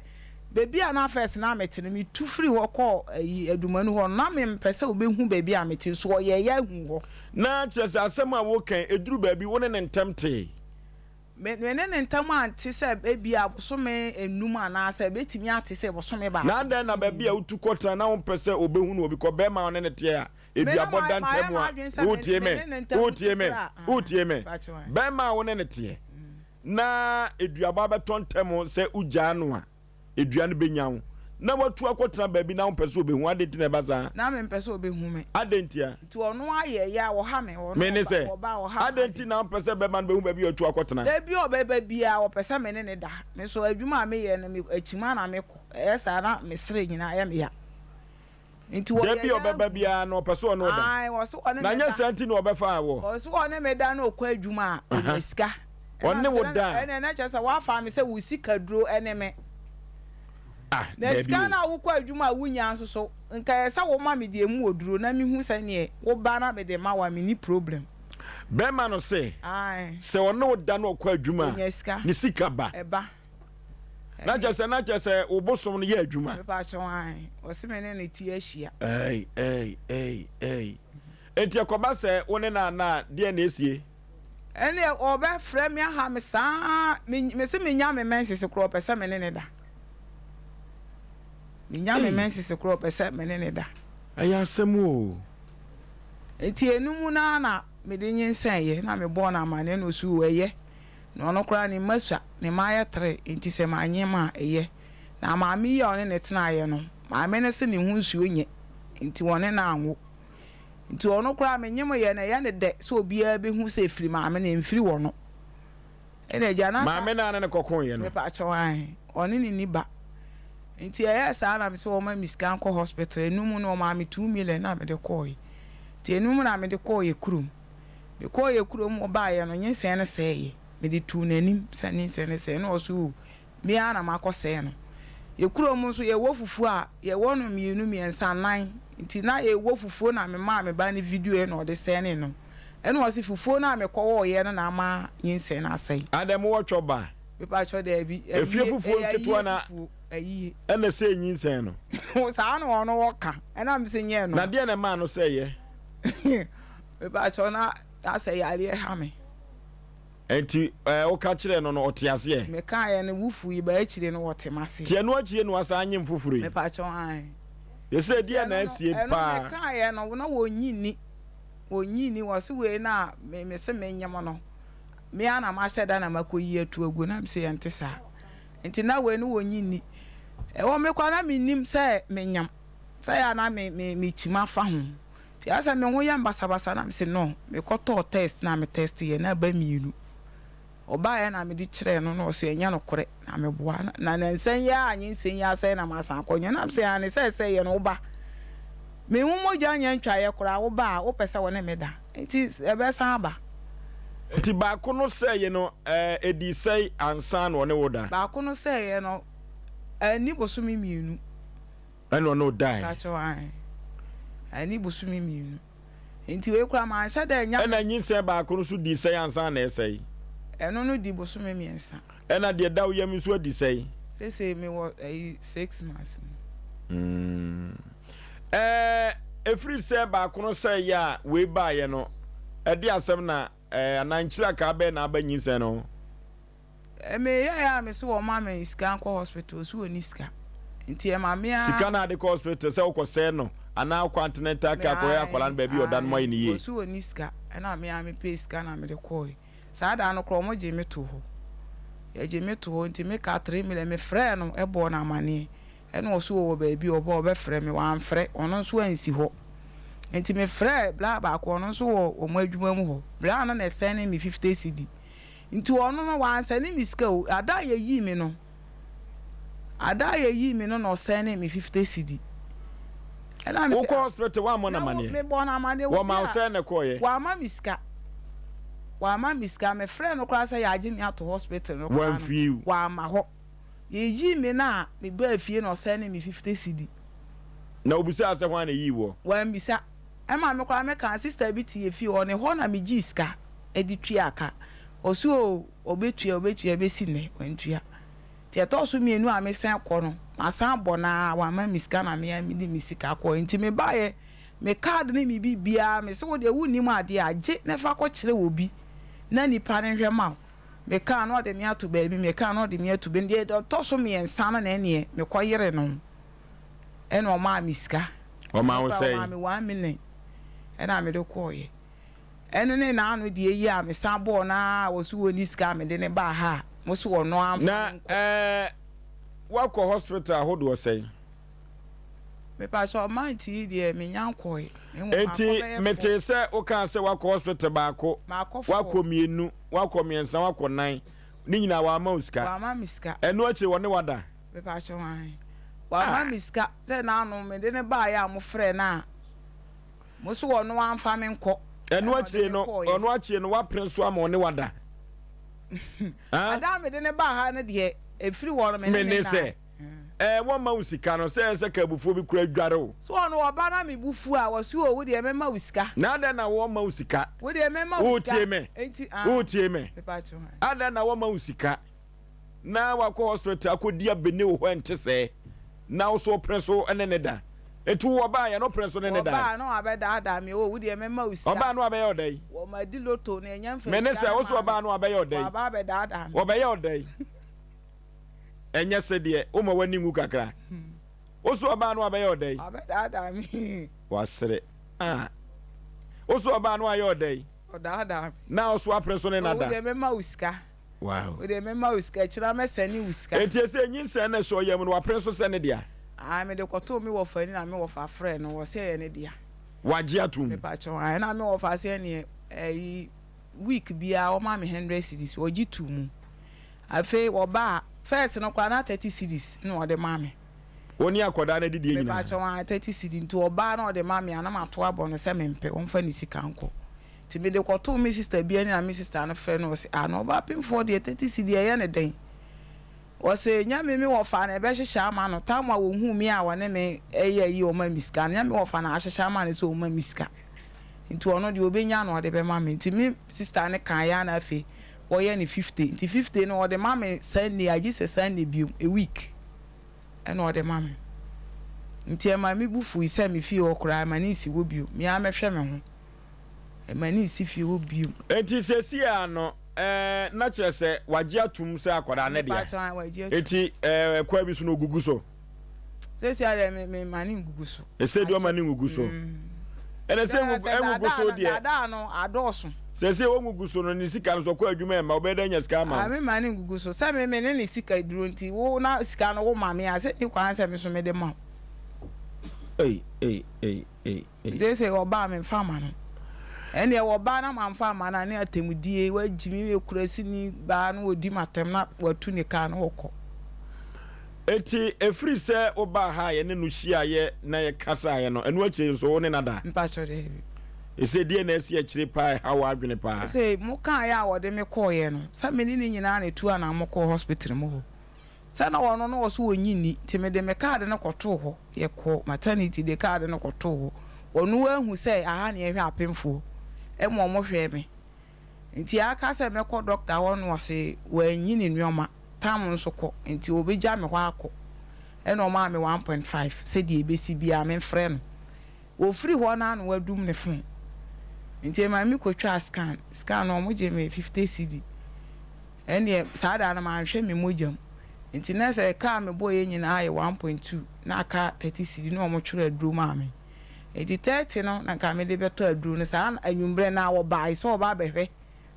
baabi a na first na mete no, metu firi hɔ kɔɔ ayi Adumanu hɔ no, na mempɛ sɛ obehu baabi a mete, nso ɔyɛeɛ ahu hɔ. Na kyerɛ sɛ asɛm a woreka yi, ɛduru baabi wo ne no ntam tee? Me me ne no ntam ante sɛ ebia bosome nnum anaasɛ ɛbɛtumi ate sɛ bosome baako. Na adɛn na baabi a wotu kɔtena na wompɛ sɛ obehu no wɔ bi kɔ bɛrima a ɔne no teɛ a Eduabɔ da ntam a, wotie me, wotie me, wotie me. Bɛrima a wo ne no teɛ na eduabɔ abɛtɔ ntam sɛ wogyaa no a, edua no bɛnya wo. Na watu akɔtena baabi na wompɛ sɛ ɔbɛhu, adɛn nti na ɛba saa? Na mempɛ sɛ ɔbɛhu me. Adɛn ntia? Nti ɔno ayɛ yɛ a ɔha me, ɔno Mene ɔba, sɛ, ɔba a ɔha adɛn m'adwene. nti na wompɛ sɛ bɛrima no bɛhu baabi a watu akɔtena? Da bi a ɔbɛba biara, ɔpɛ sɛ me ne no da. Me nso, adwuma a meyɛ no, me akyima na mekɔ. Ɛyɛ saa na me sere nyinaa yɛ me ya. Nti Da wɔyɛ bi a yɛ ɔbɛba ahu. biara no, ɔpɛ sɛ ɔne wo da. Ae, ɔse ɔne Na me nyɛ da. saa nti na ɔbɛfaa wo. Ɔse ɔne me da na ɔkɔ adwuma a, ɔnya sika. Ɛna Ɔne mese wo na da a. ɛnneɛ na kyerɛ sɛ woafa me sɛ wo sikaduro ne me. Ah, Na daabi sika o. no a wokɔ adwuma a wunya nso so, nka ɛyɛ sɛ woma me deɛ emu wɔ duro na mehu sɛdeɛ woba na mede ma wo a, menni problem. Bɛrima no se, Ae. sɛ ɔne wo da na ɔkɔ adwuma a, Ɔnya sika. ne sika ba. Ɛba. Na Ɛne. kyerɛ sɛ, na kyerɛ sɛ wo bosom no yɛ adwuma. Mepakyɛw, ae. Ɔse me ne no ti ahyia. Ei, ei, ei, ei. Enti ɛkɔba sɛ wo ne no anna a, deɛn na ɛsie? Ɛnneɛ ɔbɛfrɛ me aha me saa me mese menya me menses koraa ɔpɛ sɛ me ne ne da menya me Ei. menses koraa ɔpɛ sɛ me ne ne da. Ɛyɛ asɛm o. Nti ɛno mu no ara na mede nyinsɛneeɛ na mebɔɔ no amaneɛ na ɔse oo ɛyɛ na ɔno koraa ne mma sua ne mma yɛ tre nti sɛ manyem a ɛyɛ na maame yi a ɔne no tenaeɛ no maame no se ne ho nsuo nyɛ nti ɔne no anwo. Nti ɔno koraa menyem yɛ no ɛyɛ no dɛ sɛ obiara bɛhu sɛ ɛfiri maame no ɛmfiri ɔno. Ɛna agya na saa Maame no a ne no kɔkoeɛ no. Mepakyɛw ae ɔne no nni ba nti ɛyɛɛ saa na mesɛ wɔma me sika nkɔ hospital ɛno mu no wɔmaa me 2 million na mede kɔɔe nti ɛno mu na mede kɔɔ yɛ kurom mekɔɔ yɛ kurom baeɛ no nyinsɛn no sɛeɛ mede tuu n'anim sɛ nyinsɛn no sɛe na ɔse oo Me ara na makɔsɛe no. Yɛn kurom nso, yɛwɔ fufuo a, yɛwɔ no mmienu, mmiɛnsa, nnan. Nti na yɛwɔ fufuo na memaa me ba no video na ɔde sɛnee no. Ɛna ɔse fufuo no a mekɔwɔeɛ no na ama nyinsɛn no asɛe. Adɛn mowɔ twɔ ba? Mepakyɛw daabi. Efie Ayie, fufuo ɛyɛ ayie nketewa na fufuo, ayie. ɛna ɛsɛe nyinsɛn no? Saa na ɔno ɔka, ɛna mese nyɛ Na ɛno. deɛn na ɛmaa no sɛeɛ? Mepakyɛw na asɛ yareɛ ha me. Enti ɛɛ woka kyerɛɛ no no ɔte aseɛ? Mekaeɛ no wo fui but akyire no ɔte m'aseɛ. Nti ɛno akyire na wasan anyem foforɔ yi? Mepakyɛw ae. Sesei Nti deɛn ɛno na no asie ɛno paa? mekaeɛ no na wɔnnye nni wɔnnye nni wɔse wei no a me mese menyem no me ara na mahyɛ da na makɔyi atu agu na mese ɛnte saa nti na wei no wɔnnye nni ɛwɔ me koraa na mennim sɛ menyem sɛ ɛyɛ a na me me mekyim afa ho Nti asɛ me ho yɛ me basabasa na mese no mekɔ tɔɔ test na me test yɛ na ɛba mienu ɔbaeɛ na mede kyerɛɛ no na ɔse ɛnyɛ nokorɛ na meboa na nansa yi ara nyinsɛn yi asɛe na masan akɔ nyɛ na mese aane sɛ ɛsɛe yɛ no woba me ho mogya nyɛ ntwaeɛ koraa woba a wopɛ sɛ wo ne me da nti ɛbɛsan aba. Nti baako no sɛeɛ no ɛdii sɛe ansa na ɔne wo da? Baako no sɛeɛ no anni bosome mienu. Ɛna ɔne wo dae. Pakyɛw ae. Ɛne bosome mienu. Nti wei koraa manhyɛ da annya. Ɛna nyinsɛn baako no nso dii sɛn ansa na ɛresɛe? Ɛno no di bosome miɛnsa. Ɛna deɛ ɛda wo yam nso adi sɛn? Seesei mewɔ ɛyi six months mu. Mm. Ɛɛ, ɛfiri sɛ baako no sɛeɛ a wei baeɛ no, ɛde asɛm na ɛɛ anaa nkyirakaa bɛn na aba nyinsɛn no ho? Me yɛɛ a me se wɔn ma me sika nkɔ hospital ɔse ɔnni sika nti ɛma me ara. Sika no a de kɔ hospital sɛ wokɔ sɛɛ no anaa wokɔ antenatal care kɔhwɛ akwadaa no baabi a ɔda no mu ayɛ no yie. Ɔse ɔnni sika ɛna me ara me pɛɛ sika na mede kɔɔɛ saa da no koraa wɔn gyee me too hɔ yɛgyee me too hɔ nti me ka 3 million me frɛɛ no bɔɔ no amaneɛ ɛna ɔse ɔwɔ baabi ɔba ɔbɛfrɛ me wamfrɛ ɔno nso ansi hɔ nti me frɛɛ bra baako ɔno nso wɔ wɔn adwuma mu hɔ bra no na ɛsɛne me 50 cedi Nti ɔno no wansɛne me sika o, ada a yɛyii me no, ada a yɛyii me no na ɔsɛnee me 50 cedi. Ɛna me Wokɔ sɛ, hospital woammɔ no na amaneɛ? mebɔɔ no amaneɛ, Wɔma obi wo a, sɛn na ɛkɔeɛ? wamma me sika, wamma me sika, mefrɛɛ no koraa sɛ yɛagye me ato hospital no koraa no, Wamfii wo? wamma hɔ. Yɛyii me no a, mebaa fie na ɔsɛnee me 50 cedi. Na obisaa sɛ hwan na ɛyii woɔ? Wammisa. Ɛma me koraa mekaa sister bi te yɛ fie hɔ ne hɔ na me gyee sika de tuaa ka ɔse oo ɔbɛtua ɔbɛtua bɛsi nnɛ wantua nti ɛtɔɔ so mienu a me san kɔ no masan abɔ no aa wamma me sika na me ara me de me sika kɔɛ nti me baeɛ me card ne me biribiara me se wo deɛ wo nnim adeɛ a gye na fa kɔ kyerɛ obi na nipa no nhwɛ ma wo me kaa na ɔde me ato baabi me kaa na ɔde me ato baabi deɛ ɛtɔ so miɛnsa no na ɛneɛ me kɔ yere no. Ɛna ɔmaa me sika. Ɔmaa wo Ɛno koraa sɛn? ɔmaa me 1 million ɛna mede kɔɔeɛ. Ɛno ne n'ano deɛ yi a mesan bɔɔ no ara a ɔse ɔnni sika a mede no baa ha a mo se ɔno ara mfa Na no nkɔ. ɛɛ woakɔ hospital ahodoɔ sɛn? Mepakyɛw month yi deɛ menya nkɔe. Na mmom makɔ Enti bɛyɛ four. metee sɛ wokaa sɛ woakɔ hospital baako, Makɔ four. woakɔ mmienu, woakɔ mmiɛnsa, woakɔ nnan. Ne nyinaa wamma wo sika. Wamma me sika. Ɛno akyire wɔne wo ada? Mepakyɛw ae. Wamma me sika sɛ n'ano mede no baeɛ a mofrɛɛ no a mo so ɔno amfa me nkɔ. Ɛno Ɛna ɔde akyire me no, kɔeɛ. ɔno akyire no woapene so ama ɔne wo ada? Huh? Ada a mede no baa ha no deɛ, ɛfiri hɔ no me ne Me no ne nna. sɛ, ɛɛ wɔmma wo sika no, sɛ ɛsɛ ka abufuo bi koraa dware wo. So ɔno ɔba na me bo fu a, ɔse o wo deɛ mɛma wo sika. Na adɛn na wɔmma wo sika? Wo deɛ mɛma wo sika. Wotie me? Enti ah. Wotie me? Mepa kyɛw ah. Adɛn na wɔmma wo sika na wakɔ hospital akɔdi abene wo hɔ ɛnte sɛɛ na wo so wopene so ne ne da? Enti wo ɔbaa yɛ no wopene so ne ne da? Ɔbaa na wabɛdaadaa me o wo deɛ mɛma wo sika. Ɔbaa na wabɛyɛ wo dɛn? Wɔma di lotto na ɛnya mfa Me ne sika sɛ no wo so maa me. ɔbaa na wabɛyɛ wo dɛn? Waba abɛdaadaa me. Wɔbɛyɛ wo dɛn? Ɛnyɛ sedeɛ woma w'ani nwu kakra. Wo so ɔbaa no abɛyɛ ɔdɛn? Wabɛdaadaa me. Wasere. Ah. Wo so ɔbaa no ayɛ ɔdɛn? Ɔdaadaa me. Na ɔso apere so ne Oh, nada. wo deɛ mɛma wo sika. Wow. Wo deɛ mɛma wo sika, akyire mɛsɛne wo sika. Enti ɛsɛ nyinsɛn na ɛhyɛ ɔyam no wapere so sɛ ne dea? Ah, mede kɔtoo me wɔfa ani na me wɔfa frɛɛ no, ɔse ɛyɛ ne dea. Wagye atom? Mepakyɛw, ah, ɛna me wɔfa se ɛneɛ, ɛyi, week biara ɔma me hundred cedis, ɔgye too mu. Afei ɔba a, first no koraa na 30 cedis na ɔde ma me. Wo ne akwadaa no adidie nyinaa? Mepakyɛw aa, 30 cedi nti ɔba a na ɔde ma me a na mato abɔ no sɛ mempɛ, ɔmfa ne sika nkɔ. Nti mede kɔtoo me sister bi anim na me sister no frɛ no ɔse ah na ɔbaa pemfoɔ deɛ 30 cedi ɛyɛ no dɛn? Ɔse nyɛ me me wɔfa na ɛbɛhyehyɛ ama no, time a ɔhuu me a ɔne me ɛyɛ ayi ɔma me sika no, nyɛ me wɔfa na ahyehyɛ ama no sɛ ɔma me sika. Nti ɔno deɛ ɔbɛnya na ɔde bɛma me. Nti me sister no kaeɛ a na afei wɔyɛ no 50 nti 50 no ɔde ma me Sunday a gye sɛ Sunday biom a week ɛna ɔde ma me nti ɛma me bo fui sɛ me fie hɔ koraa ɛma ne nsi hɔ bio me ara mɛhwɛ me ho ɛma ne nsi fie hɔ biom. Enti seesei ara no ɛɛ na kyerɛ sɛ wagye atum sɛ akwadaa no dea. Mepakyɛw ae wagye atum. Enti ɛɛ kwan bi so no ogugu so. Seesei ara deɛ me me ma ne ngugu so. Ɛsɛ deɛ ɔma ne ngugu so. Ɛna sɛ ngugu so deɛ. Daadaa no adɔɔso. Sɛ sɛ wɔngugu so no ne sika no so ɔkɔ adwuma ɛma ɔbɛyɛ dɛ anya sika ama wo. Me ma ne ngugu so sɛ me me ne ne sika duro nti wo na sika no wo ma me a sɛ ni kwan sɛ me so me de ma wo. Ei ei ei ei. Seesei ɔba a memfa mma no. Ɛnneɛ wɔba na mamfa amma no a, ne atɛmudie, wagyi me, meyɛ kurasini baa na ɔdi m'atɛm na watu ne kaa na ɔkɔ. Enti ɛfiri sɛ wobaa ha a yɛne no hyiaeɛ na yɛkasaeɛ no, ɛno akyire nso wo ne no ada? Mpakyɛ daabi. Ɛsei deɛn na asi akyire paa a ɛha w'adwene paa? Ɛsei mokaeɛ a wɔde me kɔeɛ no, sɛ me ne no nyinaa na ɛtu anaa mokɔɔ hospital mu hɔ. Sɛ na ɔno no ɔse ɔnnye nni nti mede me card no kɔtoo hɔ, yɛkɔɔ maternity de card no kɔtoo hɔ, ɔno ahu sɛ aha na yɛhwɛ apemfoɔ ɛma ɔmo hwɛɛ me nti aka sɛ mɛkɔ doctor hɔ no ɔse wannyi ne nnoɔma, tam nso kɔ nti ɔbɛgya me hɔ akɔ ɛna ɔmaa me 1.5 sɛdeɛ ɛbɛsi biara memfrɛ no, ɔfiri hɔ no ara na wadum ne phone nti ɛma me kɔtwaa scan, scan no ɔmo gyee me 50 cedi. Ɛndeɛ saa da no manhwɛ me mogya mu nti na sɛ ɛka a mebɔeɛ nyinaa yɛ 1.2 na aka 30 cedi na wɔn twerɛ aduro maa me nti 30 no na nka mede bɛtɔ aduro no saa anwummerɛ no a wɔbaeɛ sɛ wɔba abɛhwɛ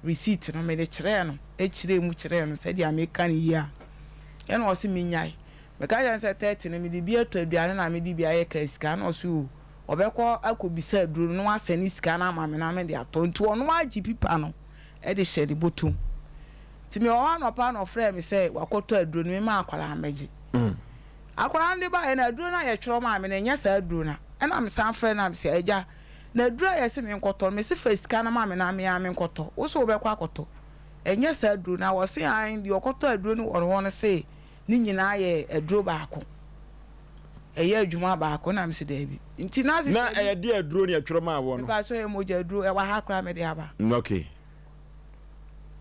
receipt no mede kyerɛɛ no kyerɛɛ mu kyerɛɛ no sɛdeɛ meka no yie a ɛna ɔse menyae meka kyerɛ no sɛ 30 no mede bi atɔ aduane na mede bi ayɛ kaa sika na ɔse o ɔbɛkɔ akɔbisa aduro no na wasɛne sika no ama me na mede atɔ nti ɔno agye pipa no de hyɛ ne bɔtɔ mu. Nti mewɔ hɔ anɔpa na ɔfrɛɛ me sɛ wakɔtɔ aduro no, memma akwadaa no mmɛgye. Akwadaa no de baeɛ no, aduro no a yɛtwerɛ maa me no, ɛnyɛ saa aduro no a. Ɛna mesan frɛɛ no na mese, Agya, na aduro a yɛse menkɔtɔ no, mese fa sika no ma me na me ara menkɔtɔ, wo se wobɛkɔ akɔtɔ. Ɛnyɛ saa aduro no a. Ɔse aane, deɛ ɔkɔtɔ aduro no wɔ ne hɔ no se ne nyinaa yɛ aduro baako. Ɛyɛ adwuma baako. Ɛna mese daabi. Nti na Na sister bi. ɛyɛ deɛ aduro ne ɛtwerɛ maa woɔ no? Mepakyɛw ɛyɛ mogya aduro, ɛwɔ ha koraa mede aba. Okay.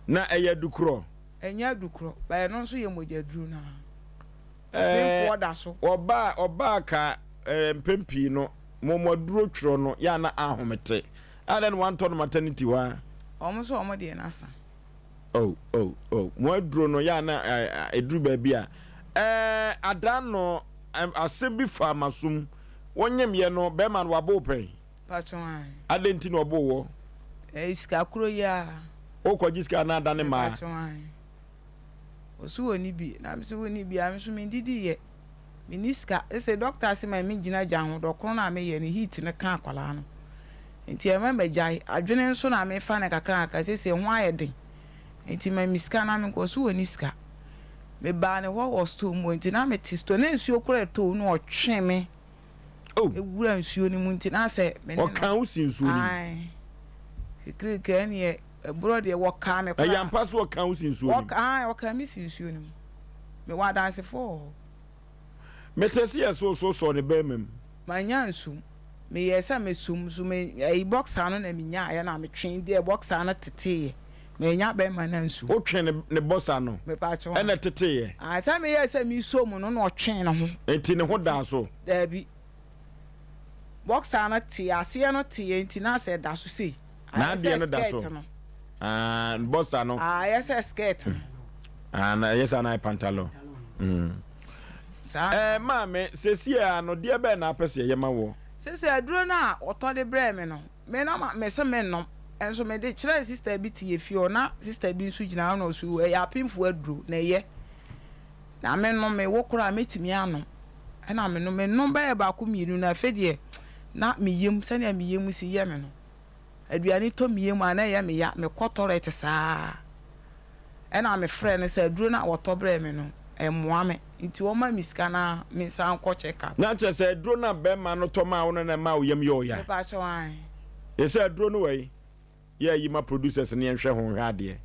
Na ɛyɛ adukorɔ? Ɛnyɛ adukorɔ, but ɛno nso yɛ mogya aduro no ara. Ɛɛ, Benfoɔ da so. ɔbaa, ɔbaa ka ɛɛ mpɛn pii no, mo mo aduro twerɛ no yɛ a na ahomete. Adɛn na wantɔ no maternity hɔ ara? Wɔn nso wɔn deɛ no asa. Oh, oh, oh, mo aduro no yɛ a na ɛduru baabi a, ɛɛ, adaa no, asɛm bi faa m'asom. Wonyemyɛ no, bɛrima no wabo wo pɛn? Pacho ae. Adɛn nti na ɔboo wɔ? Ɛyɛ sika koro yi ara. Wokɔgye sika anaa adane mmaa? Pacho ae. Ɔse ɔnni bi, na mese wonni bi a, me nso mendidi yɛ. Menni sika. Sesei dɔkta se ma mengyina gya ho, dɔkono no a meyɛ no heat no ka akwadaa no nti ɛma magyae. Adwene nso na mefa no nkakrankakra, sesei ho ayɛ den nti ma me sika na menkɔ. Ɔse ɔnni sika. Mebaa ne hɔ wɔ store mu hɔ nti na mete store na nsuo koraa ɛtɔ o na ɔtwe me Oh. wura nsuo no mu nti na sɛ me ne no. Ɔkaa wo si nsuo no mu? Ae. Kekirikiri ɛneɛ ɛborɔ deɛ wɔkaa me Ɛyɛ koraa. ampa sɛ ɔkaa wo si nsuo no mu? Wɔka, ae, ɔkaa me si nsuo no mu. Mewɔ adansefoɔ wɔ hɔ. Mete se yɛ so so sɔɔ ne bɛɛma mu. Mannya ansum. Meyɛɛ sɛ mɛsum nso me ɛyi boxer no na menyaeɛ na metwee deɛ boxer no teteeɛ. Mannya bɛɛma no ansum. Wotwee ne ne boxer no Mepaakyɛw ɛna ɛteteeɛ? Ae, sɛ meyɛɛ sɛ mesɔ mu no na ɔtwee ne ho. Nti ne ho daa so? Daabi. Boxer no tee, aseɛ no teeɛ nti na asɛ ɛda so sei. Ayɛ N'adeɛ sɛ no da so. skirt no. Ah, boxer no. Ah, ayɛ sɛ skirt no. Ah, na ɛyɛ saa na ayɛ pantalon. Mm. Saa Eh, maame, sesie a no, deɛ bɛn na apɛ sɛ yɛyɛ ma woɔ? Seesei aduro no a wɔtɔ de brɛɛ me no, me na ma mese mennom. Nso mede kyerɛɛ sista bi te yɛ fie hɔ, na sista bi nso gyina hɔ na ɔse, ɛyɛ apemfoɔ aduro, na ɛyɛ. Na menom, mewo koraa a mɛtumi anom. Ɛna menom, menom bɛyɛ baako mmienu no, afei deɛ na me yam, sɛdeɛ me yam si yɛ me no, aduane tɔ me yam a na ɛyɛ me ya, mekɔ tɔlɛt saa. Ɛna mefrɛɛ no sɛ aduro no a wɔtɔ brɛɛ me no, ɛmmoa me, nti ɔmma me sika na mensan nkɔ check up. Na kyerɛ sɛ aduro no a bɛrima no tɔ maa wo no na ɛmaa wo yam yɛɛ wo ya? Mepakyɛw, ae. Yɛsɛ aduro no wɔ yi? Yɛ ayi ma producers no yɛnhwɛ ho nhwɛ adeɛ.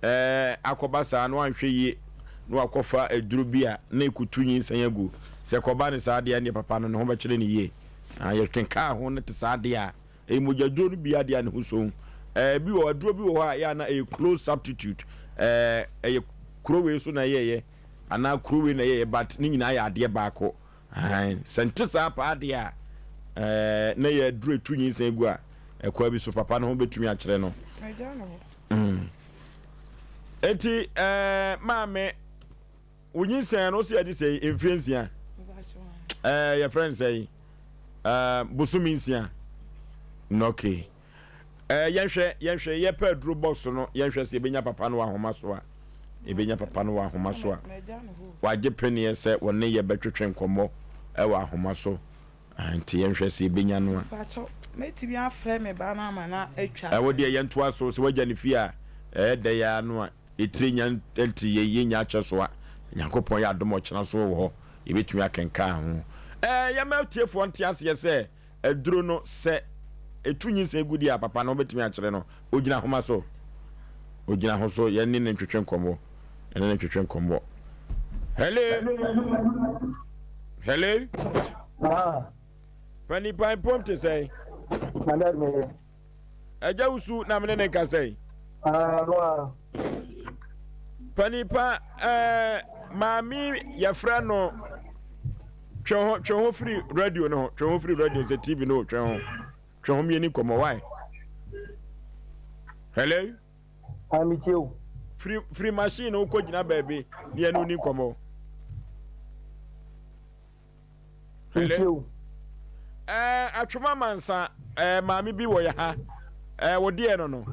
Ɛɛ akɔba saa na wanhwɛ yie na wakɔfa aduro bi a na ɛkutu nyinsɛn agu. Sɛ ɛkɔba no saa deɛ ɛnneɛ papa no ne ho bɛkyerɛ no yie. Na yɛkenkaa ho no te saa deɛ a, ɛyɛ mogyaduro no bi adeɛ a ne ho sɔ Ɛɛ bi wɔ aduro bi wɔ hɔ a ɛyɛ a na ɛyɛ close substitute. Ɛɛ ɛyɛ kuro wei so na ɛyɛyɛ anaa kuro wei na ɛyɛyɛ but ne nyinaa yɛ adeɛ baako. Aane, sɛ nte saa paa deɛ a, ɛɛ, na yɛ aduru etu nyinsɛn gu a, ɛkwan bi so papa no ho bɛtumi akyerɛ no. Mm. Enti, ɛɛ, maame, wo nyinsɛn no, wo sɛ yɛde sɛ mfie nsia. Ɛɛ, yɛfrɛ no sɛ ɛɛ, bosome nsia. Okay. Ɛɛ yɛnhwɛ yɛnhwɛ yɛpɛ aduro box no yɛnhwɛ sɛ yɛbɛnya papa no wɔ ahoma so a yɛbɛnya papa no wɔ ahoma so a wagye peneɛ sɛ wɔne yɛ bɛtwetwe nkɔmmɔ ɛwɔ ahoma so nti yɛnhwɛ sɛ yɛbɛnya no a. Mɛtumi afrɛ me ba no ama no atwa. Ɛwɔ deɛ yɛntoa so sɛ wagya ne fie a ɛyɛ dɛ ya no a yɛtire nya nti yɛ yɛnya akyɛ so a Nyankopɔn yɛ adom ɔkyena so wɔ hɔ yɛbɛtumi akenkan ho. Ɛɛ yɛma atiefoɔ nte aseɛ sɛ Aduro no, sɛ ɛtu nyinsɛn gu deɛ a, papa no wobɛtumi akyerɛ no. Ɔgyina homa so. Ɔgyina ho so. Yɛne no ntwetwe nkɔmmɔ. Yɛne no ntwetwe nkɔmmɔ. Hello. Hello. Ah. Panipa mpom te sɛn? Agya wusu na mene ne nkasa yi. Ah, Panipa ɛɛ maame yɛfrɛ no Twe ho twe ho firi radio no ho twe ho firi radio sɛ tv no twe ho twe ho mmieni nkɔmmɔ why hello. Amitie o. Firi firi machine no kɔ gyina baabi ne yɛn no ni nkɔmmɔ. Hello. Ɛɛ atwoma mansa ɛɛ maame bi wɔ yɛ ha ɛɛ wɔ deɛ no no.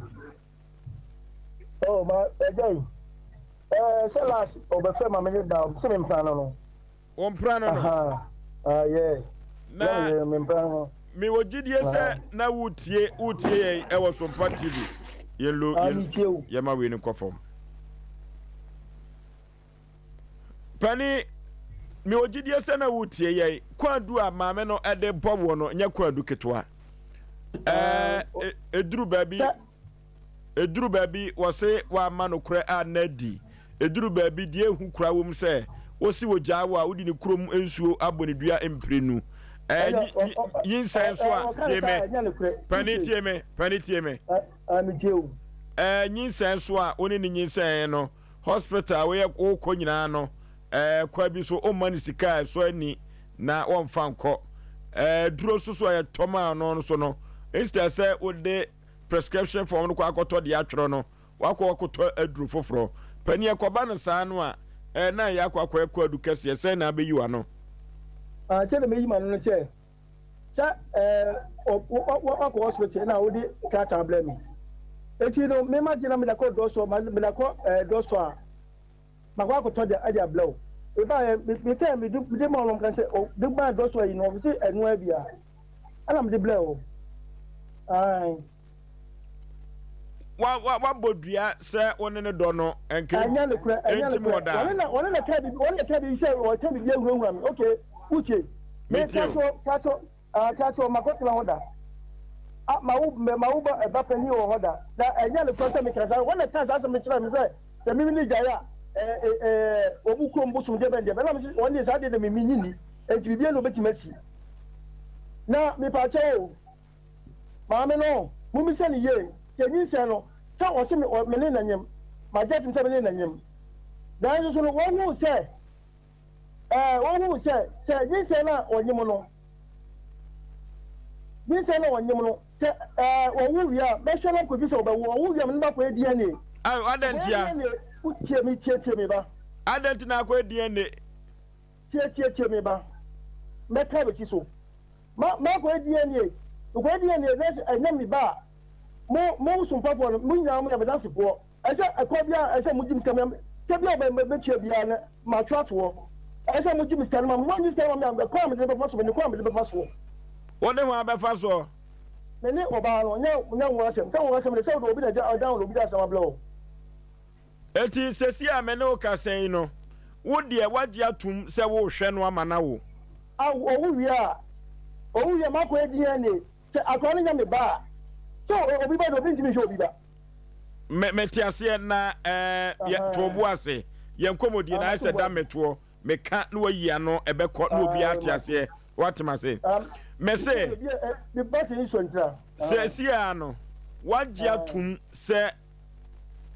Oh ma ɛgya yi ɛɛ sɛ last ɔbɛfɛ ma me ne da sɛ me mpra no no. Wo mpra no no. Ah yeah. Na me mpra no. Me wɔ gyidie sɛ na wotie wotie yɛn ɛwɔ Sompa TV. Yɛn lo yɛn yɛn ma wei no nkɔ fam. Pani me wɔ gyidie sɛ na wotie yɛn. Kwadu a maame no ɛde bɔ woɔ no nyɛ kwadu ketewa. Ɛɛ eduru baabi. Ɛduru baabi wɔse woamma nokorɛ anna adi. Ɛduru baabi deɛ ehu koraa wom sɛ wose wɔgyaa wo a wode ne kurom nsuo abɔ ne dua mprenu. Ɛɛ nyi nyi nyinsɛn nso a tie me pani tie me pani tie me. Ɛɛ nyinsɛn nso a wo ne ne nyinsɛn no hospital woyɛ wokɔ nyinaa no ɛɛ kwa bi so womma no sika a ɛsɔ ani na wɔmfa nkɔ. Ɛɛ duro nso so a yɛtɔ maa no nso no instead sɛ wode prescription form no kɔ akɔtɔ deɛ atwerɛ no, wakɔ akɔtɔ aduro foforɔ. Panin ɛkɔba no saa no a, ɛɛ na ɛyɛ akɔ akɔyɛ kwaadu kɛseɛ, sɛn na abɛyi w'ano? Ah, sɛdeɛ mɛyi m'ano no sɛ, sɛ ɛɛ wakɔ hospital na wode krataa brɛ me. Eti no, me ma gye na mede akɔ drugstore, mede akɔ ɛɛ drugstore a, makɔ akɔtɔ de de abrɛ wo. Mebaeɛ, me mekae mede mede maa wɔn kan sɛ ɔ de maa dɔsɔ yi no ɔse ɛno ara bi a ɛna mede brɛɛ wo. Ae. Wa wa wabɔ dua sɛ wo ne ne dɔ no nka Ɛnyɛ nokorɛ, ɛnyɛ ntim nokorɛ. wɔ daa. Wɔne na wɔne na kaa biribi, wɔne na kaa biribi sɛ wɔka biribi ahurahura me. Okay, wotie. Me Metie ka o. kyerɛ ka kyerɛ ah ka kyerɛ makɔtena hɔ da. Ah, ma wo ma wo ba ɛba panyin wɔ hɔ da. Na ɛnyɛ nokorɛ sɛ meka saa. Wɔn na kaa saa asɛm no kyerɛɛ me sɛ sɛ me ne gyae a ɛɛ ɛɛ wɔn kurom bosom deɛ bɛn deɛ bɛn. Na me wɔn deɛ saa deɛ de me menyi nni. Enti biribiara na obetumi asi. Na mepa kyɛw o. Maame no, mommisa no yie, sɛ nyinsɛn no, sɛ ɔse me, me ne no nyem, magye atom sɛ me ne no nyem. Nanso so no, wɔhuu sɛ, ɛɛ, wɔhuu sɛ, sɛ nyinsɛn no a ɔnyem no, nyinsɛn no a ɔnyem no, sɛ, ɛɛ, wɔwo wie a, mɛhwɛ no akɔsi sɛ ɔbɛwo, ɔwo wie a, me ne no bɛakɔyɛ DNA. Ao, adɛn Ɔkɔyɛ ntia? DNA, wotie me, tietie me ba. Adɛn nti na akɔyɛ DNA? Tie, tietie me ba. Mɛka abɛsi so. Ma makɔyɛ DNA, mekɔyɛ DNA na sɛ ɛnyɛ me ba a, mo mo sompafoɔ no, mo nyinaa moyɛ m'adansefoɔ. Ɛsɛ ɛkɔ biara ɛsɛ mogye me sika me sika biara a mɛtua biara no matwerɛ ato hɔ. Ɛsɛ sɛ mogye me sika no ma me. Moannye sika no ma me a, ɛkwan a mede no bɛfa so, mene kwan a mede bɛfa soɔ. Wo ne hwan bɛfa soɔ? Me ne ɔbaa no, nyɛ nyɛ wo asɛm. Sɛ wo asɛm de, sɛ wode obi na ɛgya ɔdan wo na obi de asɛm abrɛ wo. Enti seesei a me ne wo kasa yi no, wo deɛ woagye atom sɛ worehwɛ no ama no awo. Awo, ɔwo wie a, ɔwo wie a makɔyɛ DNA, sɛ akwadaa no nyɛ me ba a, sɛ obi ba deɛ obi ntumi nhwɛ obi ba. Me, mete aseɛ, na ɛɛ, yɛ, to wo bo ase. Yɛn nkɔmmɔdie no ayɛ sɛ da mmɛtoɔ. Meka na wayi ano, ɛbɛkɔ na obiara ate aseɛ. Woate m'ase? Mese, seesei ara no, woagye atom sɛ.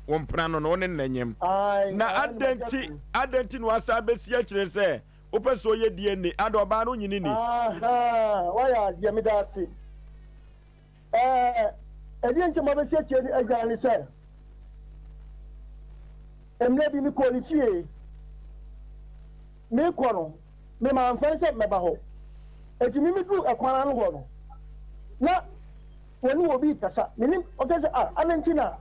wo mpena no na wo ne no na nyem. Na adɛn nti adɛn nti na wasan abɛsi akyire sɛ wopɛ sɛ ɔyɛ DNA ada ɔbaa no nyini ni? Ahaa wayɛ adeɛ meda ase. Ɛɛ ɛdeɛ nti mabɛsi akyire ne agya ne sɛ mmerɛ bi mekɔɔ ne fie mekɔ no me mamfɛre sɛ mɛba hɔ eti me meduru ɛkwan ano hɔ no na Wɔne obi rekasa. Menim, ɔka sɛ, ah, adɛn nti na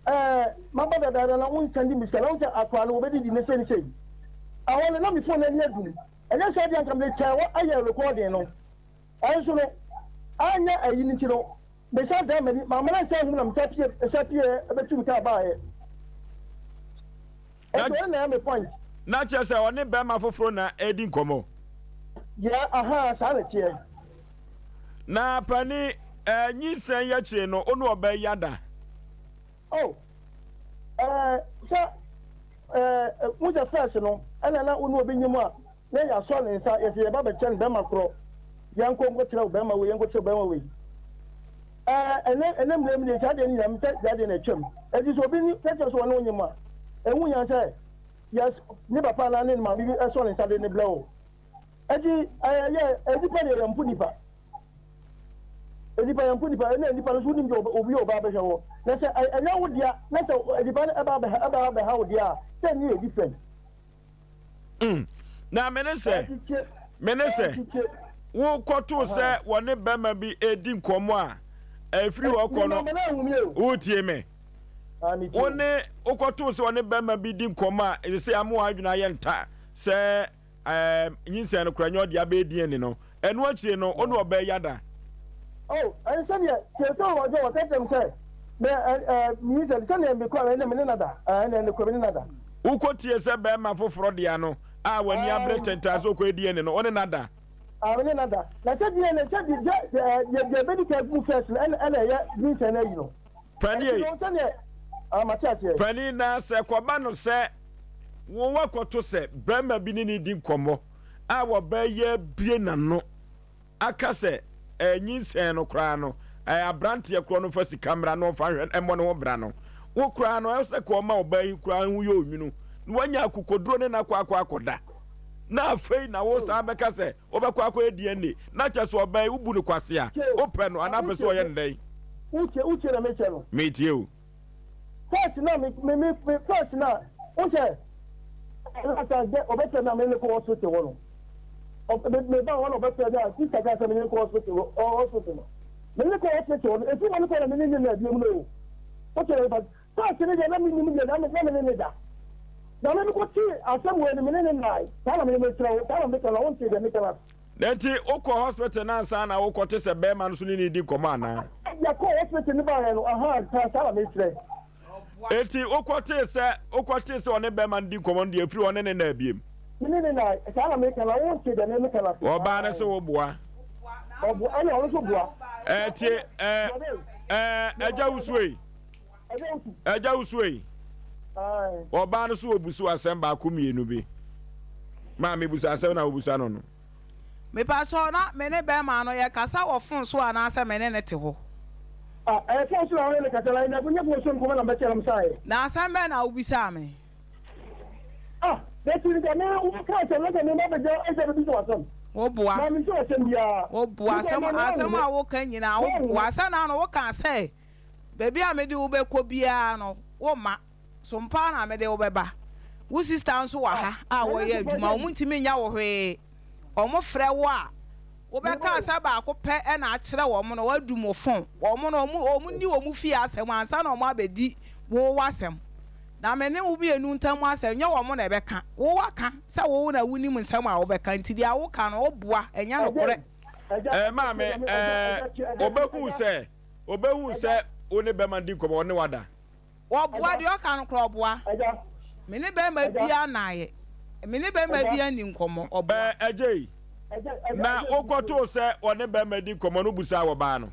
ɛɛ maba dadaada na wonsɛnde me sika na wohu sɛ akoa no wɔbɛdidi ne sei ne sei. Ɛhɔ no na me phone no ani adum. Ɛnyɛ saa deɛ anka mede kyɛɛ hɔ ayɛ recording no. Ɛnso no, anyɛ ayi no nti no, mesan dan m'ani, mamma no ansan anhu me na mesan pie, mesan pie bɛtu me kaa baeɛ. Na, Ɛnti ɔno na ɛyɛ me point. na kyerɛ sɛ ɔne bɛrima foforɔ na ɛredi nkɔmmɔ. Yeah, ahaa, saa na ɛteɛ. Na panin, ɛɛ, nyinsɛn yi akyire no, wo ne ɔbaa yi ada? Oh, ɛɛ, sɛ, ɛɛ, wo sɛ first no, ɛna na wo ne obi nyim a, na yɛasɔ ne nsa, yɛsɛ yɛba bɛkyɛ no bɛrima korɔ, yɛnkɔ nkɔkyerɛ wo bɛrima wei, yɛnkɔkyerɛ wo bɛrima wei. Ɛɛ, ɛnɛ, ɛnɛ mmerɛ mu deɛ, saa deɛ no nyinaa, sɛ saa deɛ no atwam. Ɛnti sɛ obi ne, ka kyerɛ sɛ ɔne wo nyim a, ɛho hia sɛ, yɛs, ne papa anaa ne maame bi sɔ ne nsa de ne brɛ wo. Enti ɛyɛ yɛ nnipa deɛ yɛmpo nnipa. Nnipa yɛmpo nnipa ɛna nnipa no nso wonim deɛ obi a ɔba abɛhwɛ wɔ. Na sɛ ɛnyɛ wo dea na sɛ nnipa no ɛba abɛha ɛba abɛha wo dea a sɛ ɛno yɛ different. Mm. Na mene sɛ mene sɛ wokɔtoo sɛ wɔne bɛrima bi redi nkɔmmɔ a ɛfiri hɔ kɔ no wotie me wo ne wokɔtoo sɛ wɔne bɛrima bi di nkɔmmɔ a ɛsɛ sɛ ama wɔn adwene ayɛ nta sɛ Ɛɛm, nyinsɛn no koraa nyɛ ɔde abɛyɛ DNA no. Ɛno akyire no, wo ne ɔbaa yi ada? Oh, ɛne sɛdeɛ, tie sɛ ɔwɔ sɛ wɔka kyerɛ me sɛ, me, ɛ, ɛ, nyinsɛn, sɛdeɛ mekɔ a, ɛnɛ me ne no ada, ɛɛ, ɛnɛ nokorɛ me ne no ada. Wokɔ tie sɛ bɛɛma foforɔ dea no a w'ani abere tentaa sɛ ɔkɔyɛ DNA no, wo ne no ada? Ah, me ne no ada. Na sɛ DNA, sɛ deɛ, deɛ, deɛ, deɛ ɛbɛdi kan mu first no, ɛna, ɛna ɛyɛ nyinsɛn no ayi no. Panin Ɛnti no, sɛdeɛ, ah, mate aseɛ. Panin, na sɛ ɛkɔba no sɛ wo woakɔto sɛ barima bi ne no redi nkɔmmɔ a ɔbaa yi abue n'ano aka sɛ ɛɛ nyinsɛn no koraa no ɛɛ aberanteɛ korɔ no fa sika mmra na ɔmfa nhwɛ mmɔ ne ho bra no, wo koraa no ɛwɔ sɛ ka ɔma ɔbaa yi koraa ho yɛ onwunu na wanya akokoduro ne no akɔ akɔ akɔda na afei na wo san bɛka sɛ wobɛkɔ akɔyɛ DNA na kyɛ sɛ ɔbaa yi wobu no kwasea, wopɛ no anaa pɛ sɛ ɔyɛ no dɛn? Wotie wotie na mekyɛ no. Metie o. First na me me me me first na wo sɛ last time dɛ ɔbɛfrɛ me a me ne kɔ hospital hɔ no ɔ me me ba hɔ na ɔbɛfrɛ me a sister ka sɛ me ne kɔ hospital hɔ hospital no me ne kɔ hospital hɔ no efi hɔ no kɔ na me ne ne na ebiem no o wotie na me ba first ne deɛ na me nim deɛ na me na me ne ne da. Na me mekɔtee asɛm wei no, me ne no nnae. Saa na me mekyerɛ wo, saa na meka na wontee deɛ meka no ase. Na nti wokɔ hospital no ansa na wokɔte sɛ bɛrima no so ne ne di nkɔmmɔ anaa? Yɛkɔɔ hospital no baeɛ no, ahaa, saa saa na mekyerɛ. Enti wokɔtee sɛ wokɔtee sɛ ɔne bɛrima no di nkɔmmɔ no deɛ ɛfiri ɔne ne nna abiem? Me ne ne nnae, saa na meka na wontee deɛ meka no ase. Ɔbaa no se woboa. Ɔboa, ɛna ɔno nso boa. Ɛɛ tie, ɛɛ ɛɛ agya wusuo yi. Agya wusuo yi. Ɔbaa no so obusu asɛm baako mmienu bi. Maame busa asɛm na wobusa no no. Mepakyɛw, na me ne bɛrima no yɛkasa wɔ fon so anaasɛ me ne no te hɔ? Ah, ɛyɛ fon so na wo ne no kasa, na ɛnyɛ fon so nkɔmmɔ na mebɛkyerɛ no mesaeɛ. Na asɛm bɛn na wobisaa me? Ah, na ti sɛ me woka asɛm na sɛ me ma bɛgya ɛsɛ bɛbisa w'asɛm. Woboa. Na mensɛ w'asɛm biara. Woboa asɛm asɛm a woka nyinaa woboa. Sɛ na no woka sɛ baabi a mede wo bɛkɔ biara no womma. So mpa ara na mede wo bɛba? Wo sista nso wɔ ha a wɔyɛ adwuma, wɔntumi nyɛ wo hwee. Wɔfrɛ wo a, wobɛka asɛm baako pɛ na akyerɛ wɔn na wɔadum wo fon. Wɔn no, wɔnni wɔn fie asɛm ansa na wɔabɛdi wo w'asɛm. Na me ne wo mmienu ntam asɛm, nyɛ wɔn na ɛbɛka. Wo woaka sɛ wo na wonim nsɛm a wobɛka, nti deɛ woka no, woboa, ɛnyɛ nokorɛ. Ɛɛ maame, ɛɛ obehu sɛ obehu sɛ wo ne bɛrima di nkɔmɔ, ɔne wada. Ɔboa, deɛ ɔka no koraa ɔboa. Me ne bɛrima biara nnaeɛ. Me ne bɛrima biara nni nkɔmmɔ. Ɔboa. Ɛɛ Agyei, na wokɔtoo sɛ ɔne bɛrima di nkɔmmɔ no wobusaa ɔbaa no?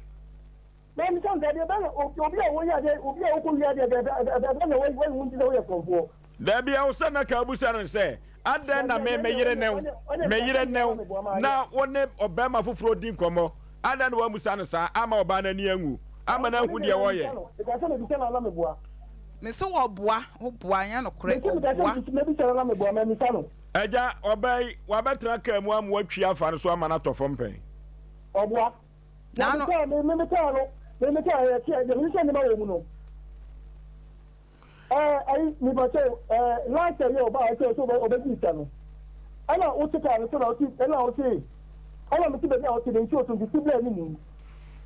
Mammisa no sɛ, Deɛ bɛn na obi a woyɛ adeɛ, obi a wokɔwia adeɛ, deɛ bɛn na wayi wo nti sɛ woyɛ korɔmfoɔ? Dabi, ɛwɔ sɛ na ka wobisa no sɛ, Adɛn na me, me yere ne wo, me yere ne wo, na wo ne ɔbarima foforɔ di nkɔmmɔ? Adɛn na woammisa no saa amma ɔbaa no ani anwu, amma no anhu deɛ ɔreyɛ? Mese wɔboa, woboa, ɛnyɛ nokorɛ, ɔboa. Agya, ɔbaa yi, wabɛtena kaa mu ama woatwi afa no so ama no atɔ fam pɛn? Ɔboa. Na no. Me me kaa no, me me kaa yɛ teɛ, deɛ me sɛ nneɛma wɔ mu no. Ɛɛ ayi nipa kyɛw ɛɛ last year ɔbaa ɛkyɛw sɛ ɔbɛ ɔbɛgye sika no. Ɛna wote kaa no so na wote ɛna wote ɛna mete baabi a wote de nsuo so nti si blɛ ne mu.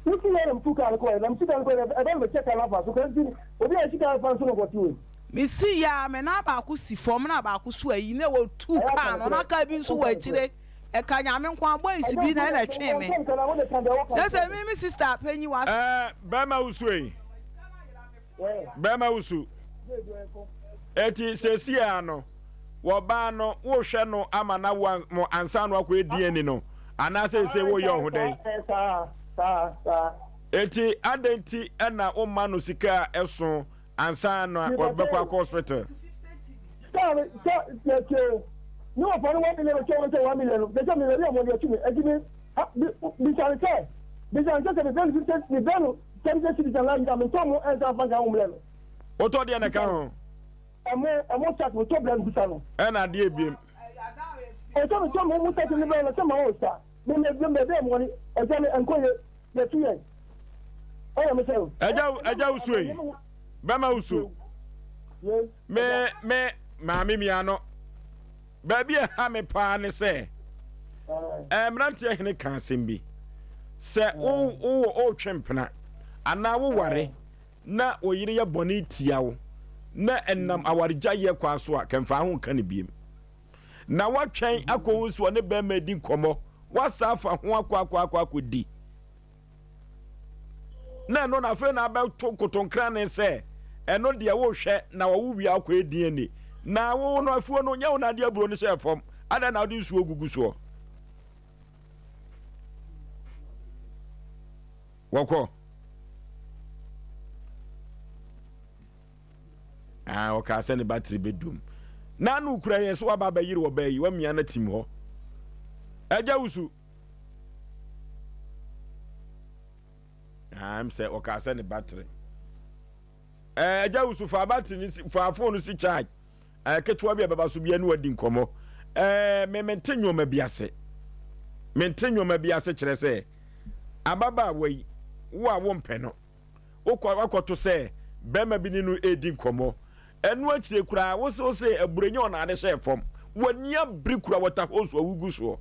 Wosi yɛ na metu kaa no kɔɛ na metu kaa no kɔɛ na ɛbɛ no mekyɛ kaa no afa so kɔ nti obi a ɛsi kaa afa so na ɔkɔte wei. Mesi yɛ a me nan baako si fam na baako so ayi na wɔtu kaa no na kaa bi nso wɔ akyire. Ɛka Nyame nko a boys bi na ɛna ɛtwee me. Sese me me sister panyin wa. Ɛɛ bɛrima wusu ei. Bɛrima wusu. Eti sɛsi a no wɔbaa no wohwɛ no ama na wo mo ansa no akɔ DNA no anaasɛ sɛ woyɛ ɔho dɛn? Eti adɛn nti ɛna woma no sika a ɛso ansa na ɔbɛkɔ akɔ hospital? Star no sɛ yɛtie o ne wɔfa no one million ɔkyɛ wɔn sɛ one million no bɛsɛ mi baabi a wɔde akyi mi ɛti mi ha bi bisa no sɛ bisa no sɛ sɛ mebɛ no fifty mebɛ no 70 cedis anaa yia mentɔ mo ɛnsa nfa nka ho mbrɛ no. Wotɔ deɛ na ɛka ho? Ɛmo ɛmo chat metɔ brɛ no bisa no. Ɛna adeɛ ebiem. Ɔsɛ metɔ mo mo chat no brɛ no sɛ ma wɔ sika me me me baabi a mo wɔ no ɛgya no ɛnkɔ yie yɛtu yɛn ɛna me sɛ. Ɛgya ɛgya wusu yi bɛma wusu me me maame mia no baabi a ɛha me paa ne sɛ ɛɛ mmeranteɛ hene ka asɛm bi sɛ wo wowɔ ɔretwe mpena anaa woware na wo yere yɛ bɔne tia wo na ɛnam awaregyaeɛ kwan so a kɛmfa ho nka ne biem na woatwɛn akɔhu so ɔne bɛrima adi nkɔmmɔ woasa afa ho akɔ akɔ akɔ akɔdi na ɛno na afei na abɛto nkotonkrane sɛ ɛno deɛ wohwɛ na wɔwo wie akɔ edi ani na wo no afuo no nyɛ wo na ade aburo no hyɛ fam adɛn na wode nsuo gugu soɔ wɔkɔ Ah, ɔkaa sɛ ne battery bɛdum. Na ano kura yɛn so waba abɛyere wɔ baa yi, wamia no atim hɔ. Agya wusu. Ah, m sɛ ɔkaa sɛ ne battery. Eh, agya wusu fa battery no si, fa phone no si charge. Eh, ketewa bi a bɛba so bi ɛne wadi nkɔmmɔ. Eh, me mente nneɛma bi ase. Mente nneɛma bi ase kyerɛ sɛ ababaawa yi, wo a wompɛ no. Wokɔ wakɔto sɛ bɛrima bi ne no redi nkɔmmɔ. Ɛno akyire koraa, wo se wo se aburenya ɔna ade hyɛɛ fam. W'ani abere kura water hose a wogu soɔ.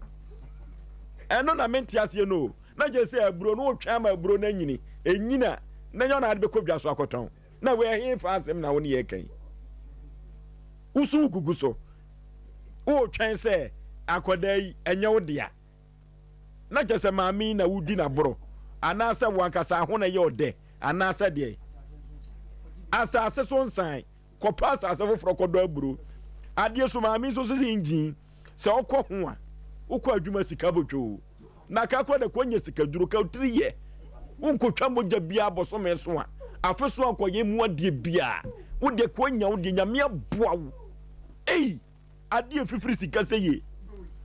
Ɛno na mente aseɛ no o. Na kyerɛ sɛ aburo no wotwɛn ama aburo no anyini. Ɛnyini a, na nyɛ ɔna ade bɛkɔ dwa so akɔtɔn. Na wei ɛhe fa asɛm na wo ne yɛreka yi? Wo so wogugu so. Woretwɛn sɛ akwadaa yi ɛnyɛ wo dea. Na kyerɛ sɛ maame yi na wodi n'aboro anaasɛ wo ankasa ho na ɛyɛ ɔdɛ anaasɛ deɛ. Asase so nsan. Kɔpɛ asase foforɔ kɔdɔ aburo. Adeɛ so maame nso sɛ engine sɛ wokɔ ho a wokɔ adwuma sika bɔtwoo na ka kora dɛ kɔnyɛ sikaduro ka tiri yɛ wonkɔtwa mogya biara bɔsome so a afe so ankɔyɛ mu adeɛ biara wodeɛ kɔnya wodeɛ nyame aboa wo ei adeɛ fifiri sika sɛ yie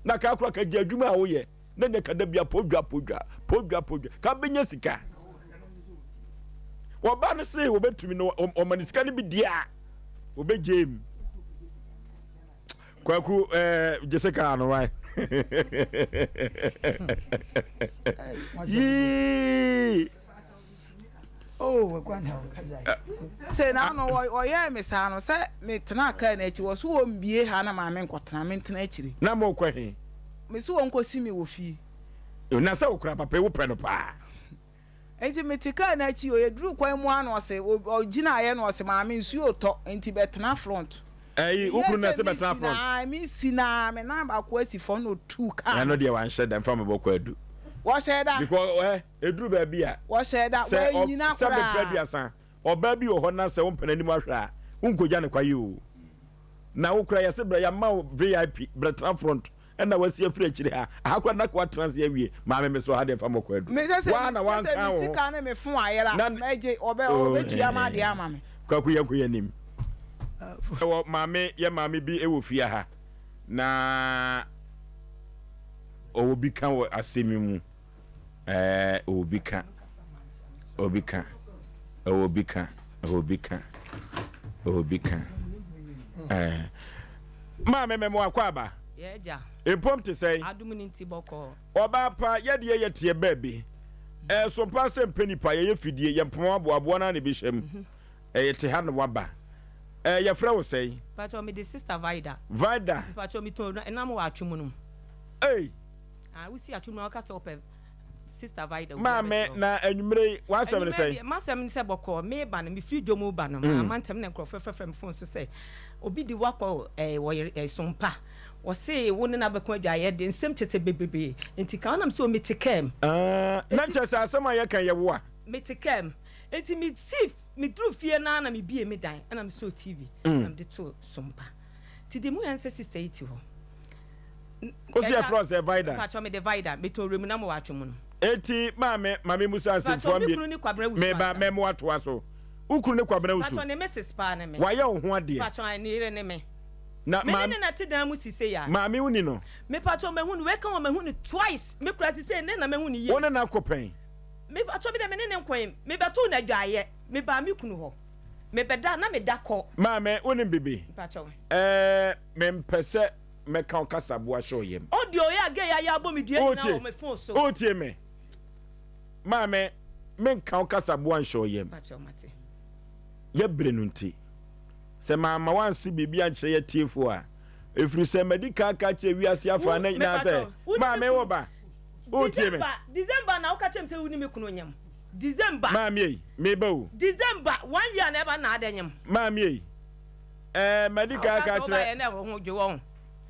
na ka kora ka gya adwuma a woyɛ na nea kada bia podwa podwa podwa podwa ka bɛnya sika wɔba no se wɔbɛtumi no ɔma ne sika no bi deɛ a wɔbɛgye mu kwaku ɛɛ eh, gye sika no wae yii Oh, sɛ na no ɔyɛɛ me saa no sɛ metena kaa no akyi wɔ so wɔ mbie ha na maame nkɔtena mentena akyire. Na mo kɔ he? Me so wɔn kɔsi me wɔ fie. Na sɛ wokura papa yi wopɛ no paa. Nti mete kaa no akyi o yɛduru kwan mu a na ɔse ɔgyinaeɛ na ɔse maame nsuo retɔ nti bɛtena front. Ɛyi wo kunu na ɛsɛ bɛtena front. Ae mesi na me nan baako asi fam na ɔtuu kaa no. Ɛno deɛ wanhyɛ da mfa mebɔ kwaadu. Wɔhyɛ da. Because ɛ ɛduru baabi a. Wɔhyɛ da sɛ wɔanyina sɛ koraa. mepɛ aduasa ɔbaa bi wɔ hɔ na sɛ wompɛ n'anim ahwɛ a wonkɔgya no kwaye o. Na wo kora yɛse brɛ yɛama wo VIP brɛtena front ɛna wasi afiri akyire ha aha kora na watena ase awie maame mesrɛ ha deɛ fa mɔkɔ adu Me sɛ sɛ waa na sɛ wanka me wo ho sika ne me fon ayera na mɛgye ɔbɛ oh, ɔbɛtua ma adeɛ ama me. Kwaku yɛnkɔ yɛn anim. Wɔ maame yɛ maame bi wɔ fie ha na ɔwɔ bi ka wɔ asɛm yi mu ɛɛ ɔwɔ bi ka ɔwɔ bi ka ɔwɔ bi ka ɔwɔ bi ka ɔwɔ bi ka ɛɛ maame mɛmo akɔ aba. Yɛ agya. Mpom te sɛn? Adom no nti bɔkɔɔ. Ɔbaa pa, yɛdeɛ yɛ teɛ baabi. Ɛso paa sɛ mpɛ nipa, yɛyɛ fidie, yɛ mpoma aboa, aboa no ara na ebi hyɛ mu. Ɛyɛ te ha na waba. Ɛɛ yɛfrɛ wo sɛn? Mpakyɛw mede sister Vida. Vida. Mpakyɛw metɔn nam wɔ atwe mu nom. Ei! Ah, wosi atwe mu na woka sɛ wopɛ Sister Vida obi Maame, abɛkyerɛ wo. na anwummere yi, w'asɛm ne Anwummerɛ sɛn? deɛ, m'asɛm ne sɛ bɔkɔɔ, meba no, mefiri dwom reba no, mamma ntɛm na nkurɔfoɔ frɛfrɛ me phone so sɛ, obi de wo akɔ eh, wɔyere eh, Sompa. Wɔse wo ne no abɛko adwaeɛ de, nsɛm kyɛ sɛ bebrebe. Nti ka wonam sɛ o mete kaa mu. Ah, na Enti kyerɛ sɛ asɛm a yɛka yɛ wo a? mete kaa mu. Enti mesii, meduruu fie no ara na mebuee me dan, ɛna mesɔɔ TV, na mede too Sompa. Nti deɛ muhu ara ne sɛ sister yi te hɔ. Wosi yɛfrɛ wo sɛ Vida? Mpakyɛw mede Vida, metɔn wuram nam wɔ atwe mu no. Eti maame, ma me musa asɛmfua Mpakyɛw me kunu ne Kwabena Wusu Meba ansa. mɛmo atoa so. Wo kunu ne Kwabena Wusu? Mpakyɛw ne Mrs paa ne me. Wayɛ wo ho adeɛ? Mpakyɛw ae, ne yere ne me. Na Me ne maame. no na ɛte dan mu sisei a. Maame wo ni no? Mepakyɛw mahu no, wei ka ho a mahu no twice, me koraa sisei nnɛ na mahu no yie. Wo ne no akɔ pɛn? Mepakyɛw me deɛ me ne no nkɔe, mebɛtoo no adwaeɛ, mebaa me kunu hɔ, mebɛda na meda kɔ. Maame, wonim bibi? Mpakyɛw. Ɛɛ, mempɛ sɛ mɛka wo kasaboa hyɛ wo yam. Audio yi a gay ayɛ abɔ me dua nyinaa wɔ me phone so. Wotie me? Maame, menka wo kasaboa nhyɛ wo yam. Mpakyɛw, mate. Yɛ bere no nti, sɛ mamma woanse biribi ankyerɛ yɛ atiefoɔ a, ɛfiri sɛ madi kan aka akyerɛ wiase afa no nyinaa sɛ, Maame, wo ba. Wotie me? December, December na woka kyerɛ me sɛ wo ne me kunu nyem. December. Maame ei, meba o. December, one year na ɛba na adɛ nyem. Maame ei, ɛɛ madi kan aka akyerɛ. Woka sɛ wobaeɛ na ɛho dwo wɔn.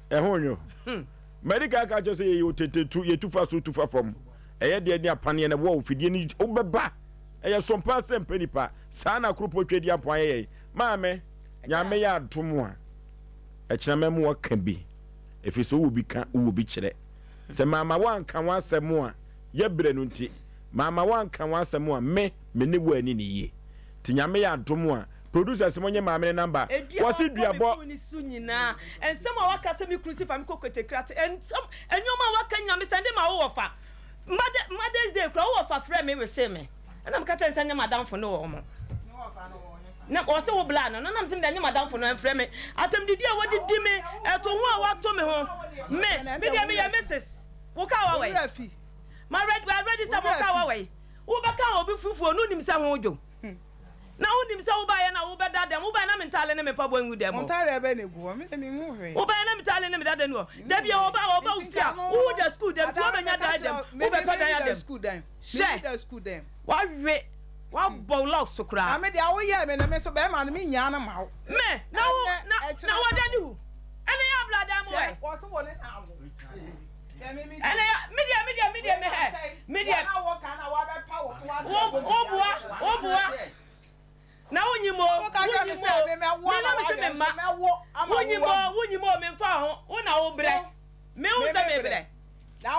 Ɛho nwo. Madi kan aka akyerɛ sɛ yɛyɛ otetetu, yɛtu fa soro tu fa fam. Ɛyɛ deɛ ne apaneɛ na ɛwɔ wo fidie no wobɛba. Ɛyɛ som paa sɛ mpɛ nipa. Saa na Kuropɔn Tweaduampɔn ayɛ yɛn. Maame, Nyame yɛ adom a, ɛkyena mɛma woaka bi. Ɛfiri sɛ wowɔ bi ka, wowɔ bi kyerɛ. Sɛ mamma woanka w'asɛm a, yɛbrɛ no nti, mamma woanka w'asɛm a, me, me ne wo anni no yie. Nti Nyame yɛ adom a, producers mo nye maame ne number. Edua a Wɔse wɔabɔ me duabɔ. fon no so nyinaa, nsɛm a wɔaka sɛ me kunu si fa me kɔ kotekrakye, nsɛm, nneɛma a wɔaka nyinaa, mesɛnde ma wo wɔfa. Mother, Mother's Day koraa, wo wɔfa frɛɛ me wesee me. Ɛna meka kyerɛɛ no sɛ nyɛ m'adamfo ne wɔn. Na ɔse wo bla no, na na mese mede nyɛ m'adamfo no, ɛmfrɛ me. Atɛmdidi a wɔdidi me, ɛto ho a wɔato me ho. Me, me deɛ meyɛ Mrs. Wo kaa wa wai? Ma register mo kaa wa wai? Wobɛka obi fufuo no wonim sɛ ho dwo. Na wonim sɛ wobaeɛ na wobɛda dɛm. Wobaeɛ na me ntaale ne me mpaboa ngu dɛm hɔ. Mo ntaadeɛ bɛn na egu hɔ? Me de menhu hwee. Wobaeɛ na me ntaale ne me dada nu hɔ. Da biara wɔba wɔba wo fie a, wowo da sukuu dɛm nti woabɛnya dan dɛm. Wobɛpɛ dan adɛm. Hwɛ! Wawe. Wabɔ locks so koraa. Na me deɛ woyɛɛ me no me nso bɛrima no me nyaa no ma wo. Me na wo na na wɔda ne wu. Ɛnɛ yɛ abla dan mu ɛ. Hwɛ wɔse wɔ ne na awo. Ɛnɛ yɛ me deɛ me deɛ me deɛ me hɛ me deɛ. Wo wo boa wo boa. Na wo nyim o wo nyim o me na me se me mma wo nyim o wo nyim o me nfa ho wo na wo brɛ me hu sɛ me brɛ me hu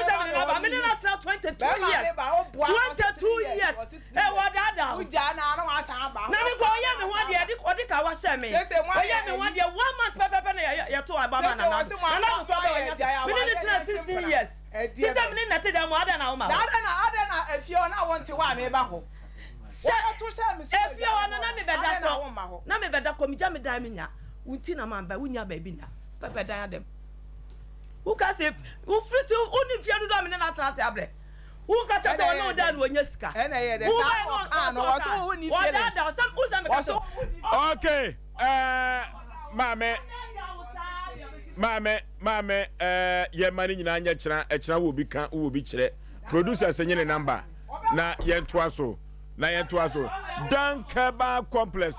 sɛ me ne na ba me ne na tena 22 years 22 years ɛ wɔ daadaa o na me kɔ ɔyɛ me ho adeɛ ɛde ɔde ka wa hyɛ me ɔyɛ me ho adeɛ one month pɛpɛpɛ na yɛ yɛ to aba ma nana nana do kɔ bɛ ɔnya me ne ne tena 16 years sisɛ me ne na te dɛm adɛn na wo ma hɔ. Adɛn na efie hɔ na wo nte hɔ a me ba hɔ. Sɛ efie hɔ no na mebɛda kɔ, na mebɛda kɔ, megya me dan menya, wo nti na mamba, wonnya baabi nna, pɛpɛ dan adam. Woka sɛ wofiri ti wo ne mfie dodoɔ a me ne no atena ase abrɛ. Woka kyerɛ sɛ ɔne wo dan no ɔnya sika. Wobae no ɔtɔ kaa, ɔdaadaa sɛ wo sɛ meka sɛ. Okay, eh, maame, maame, maame, eh, yɛ ma ne nyinaa nyɛ kyena, ɛkyena wɔ obi ka, wɔ obi kyerɛ. Producer sɛ nye ne number na yɛntoa so na yɛntoa so. Dankeba complex.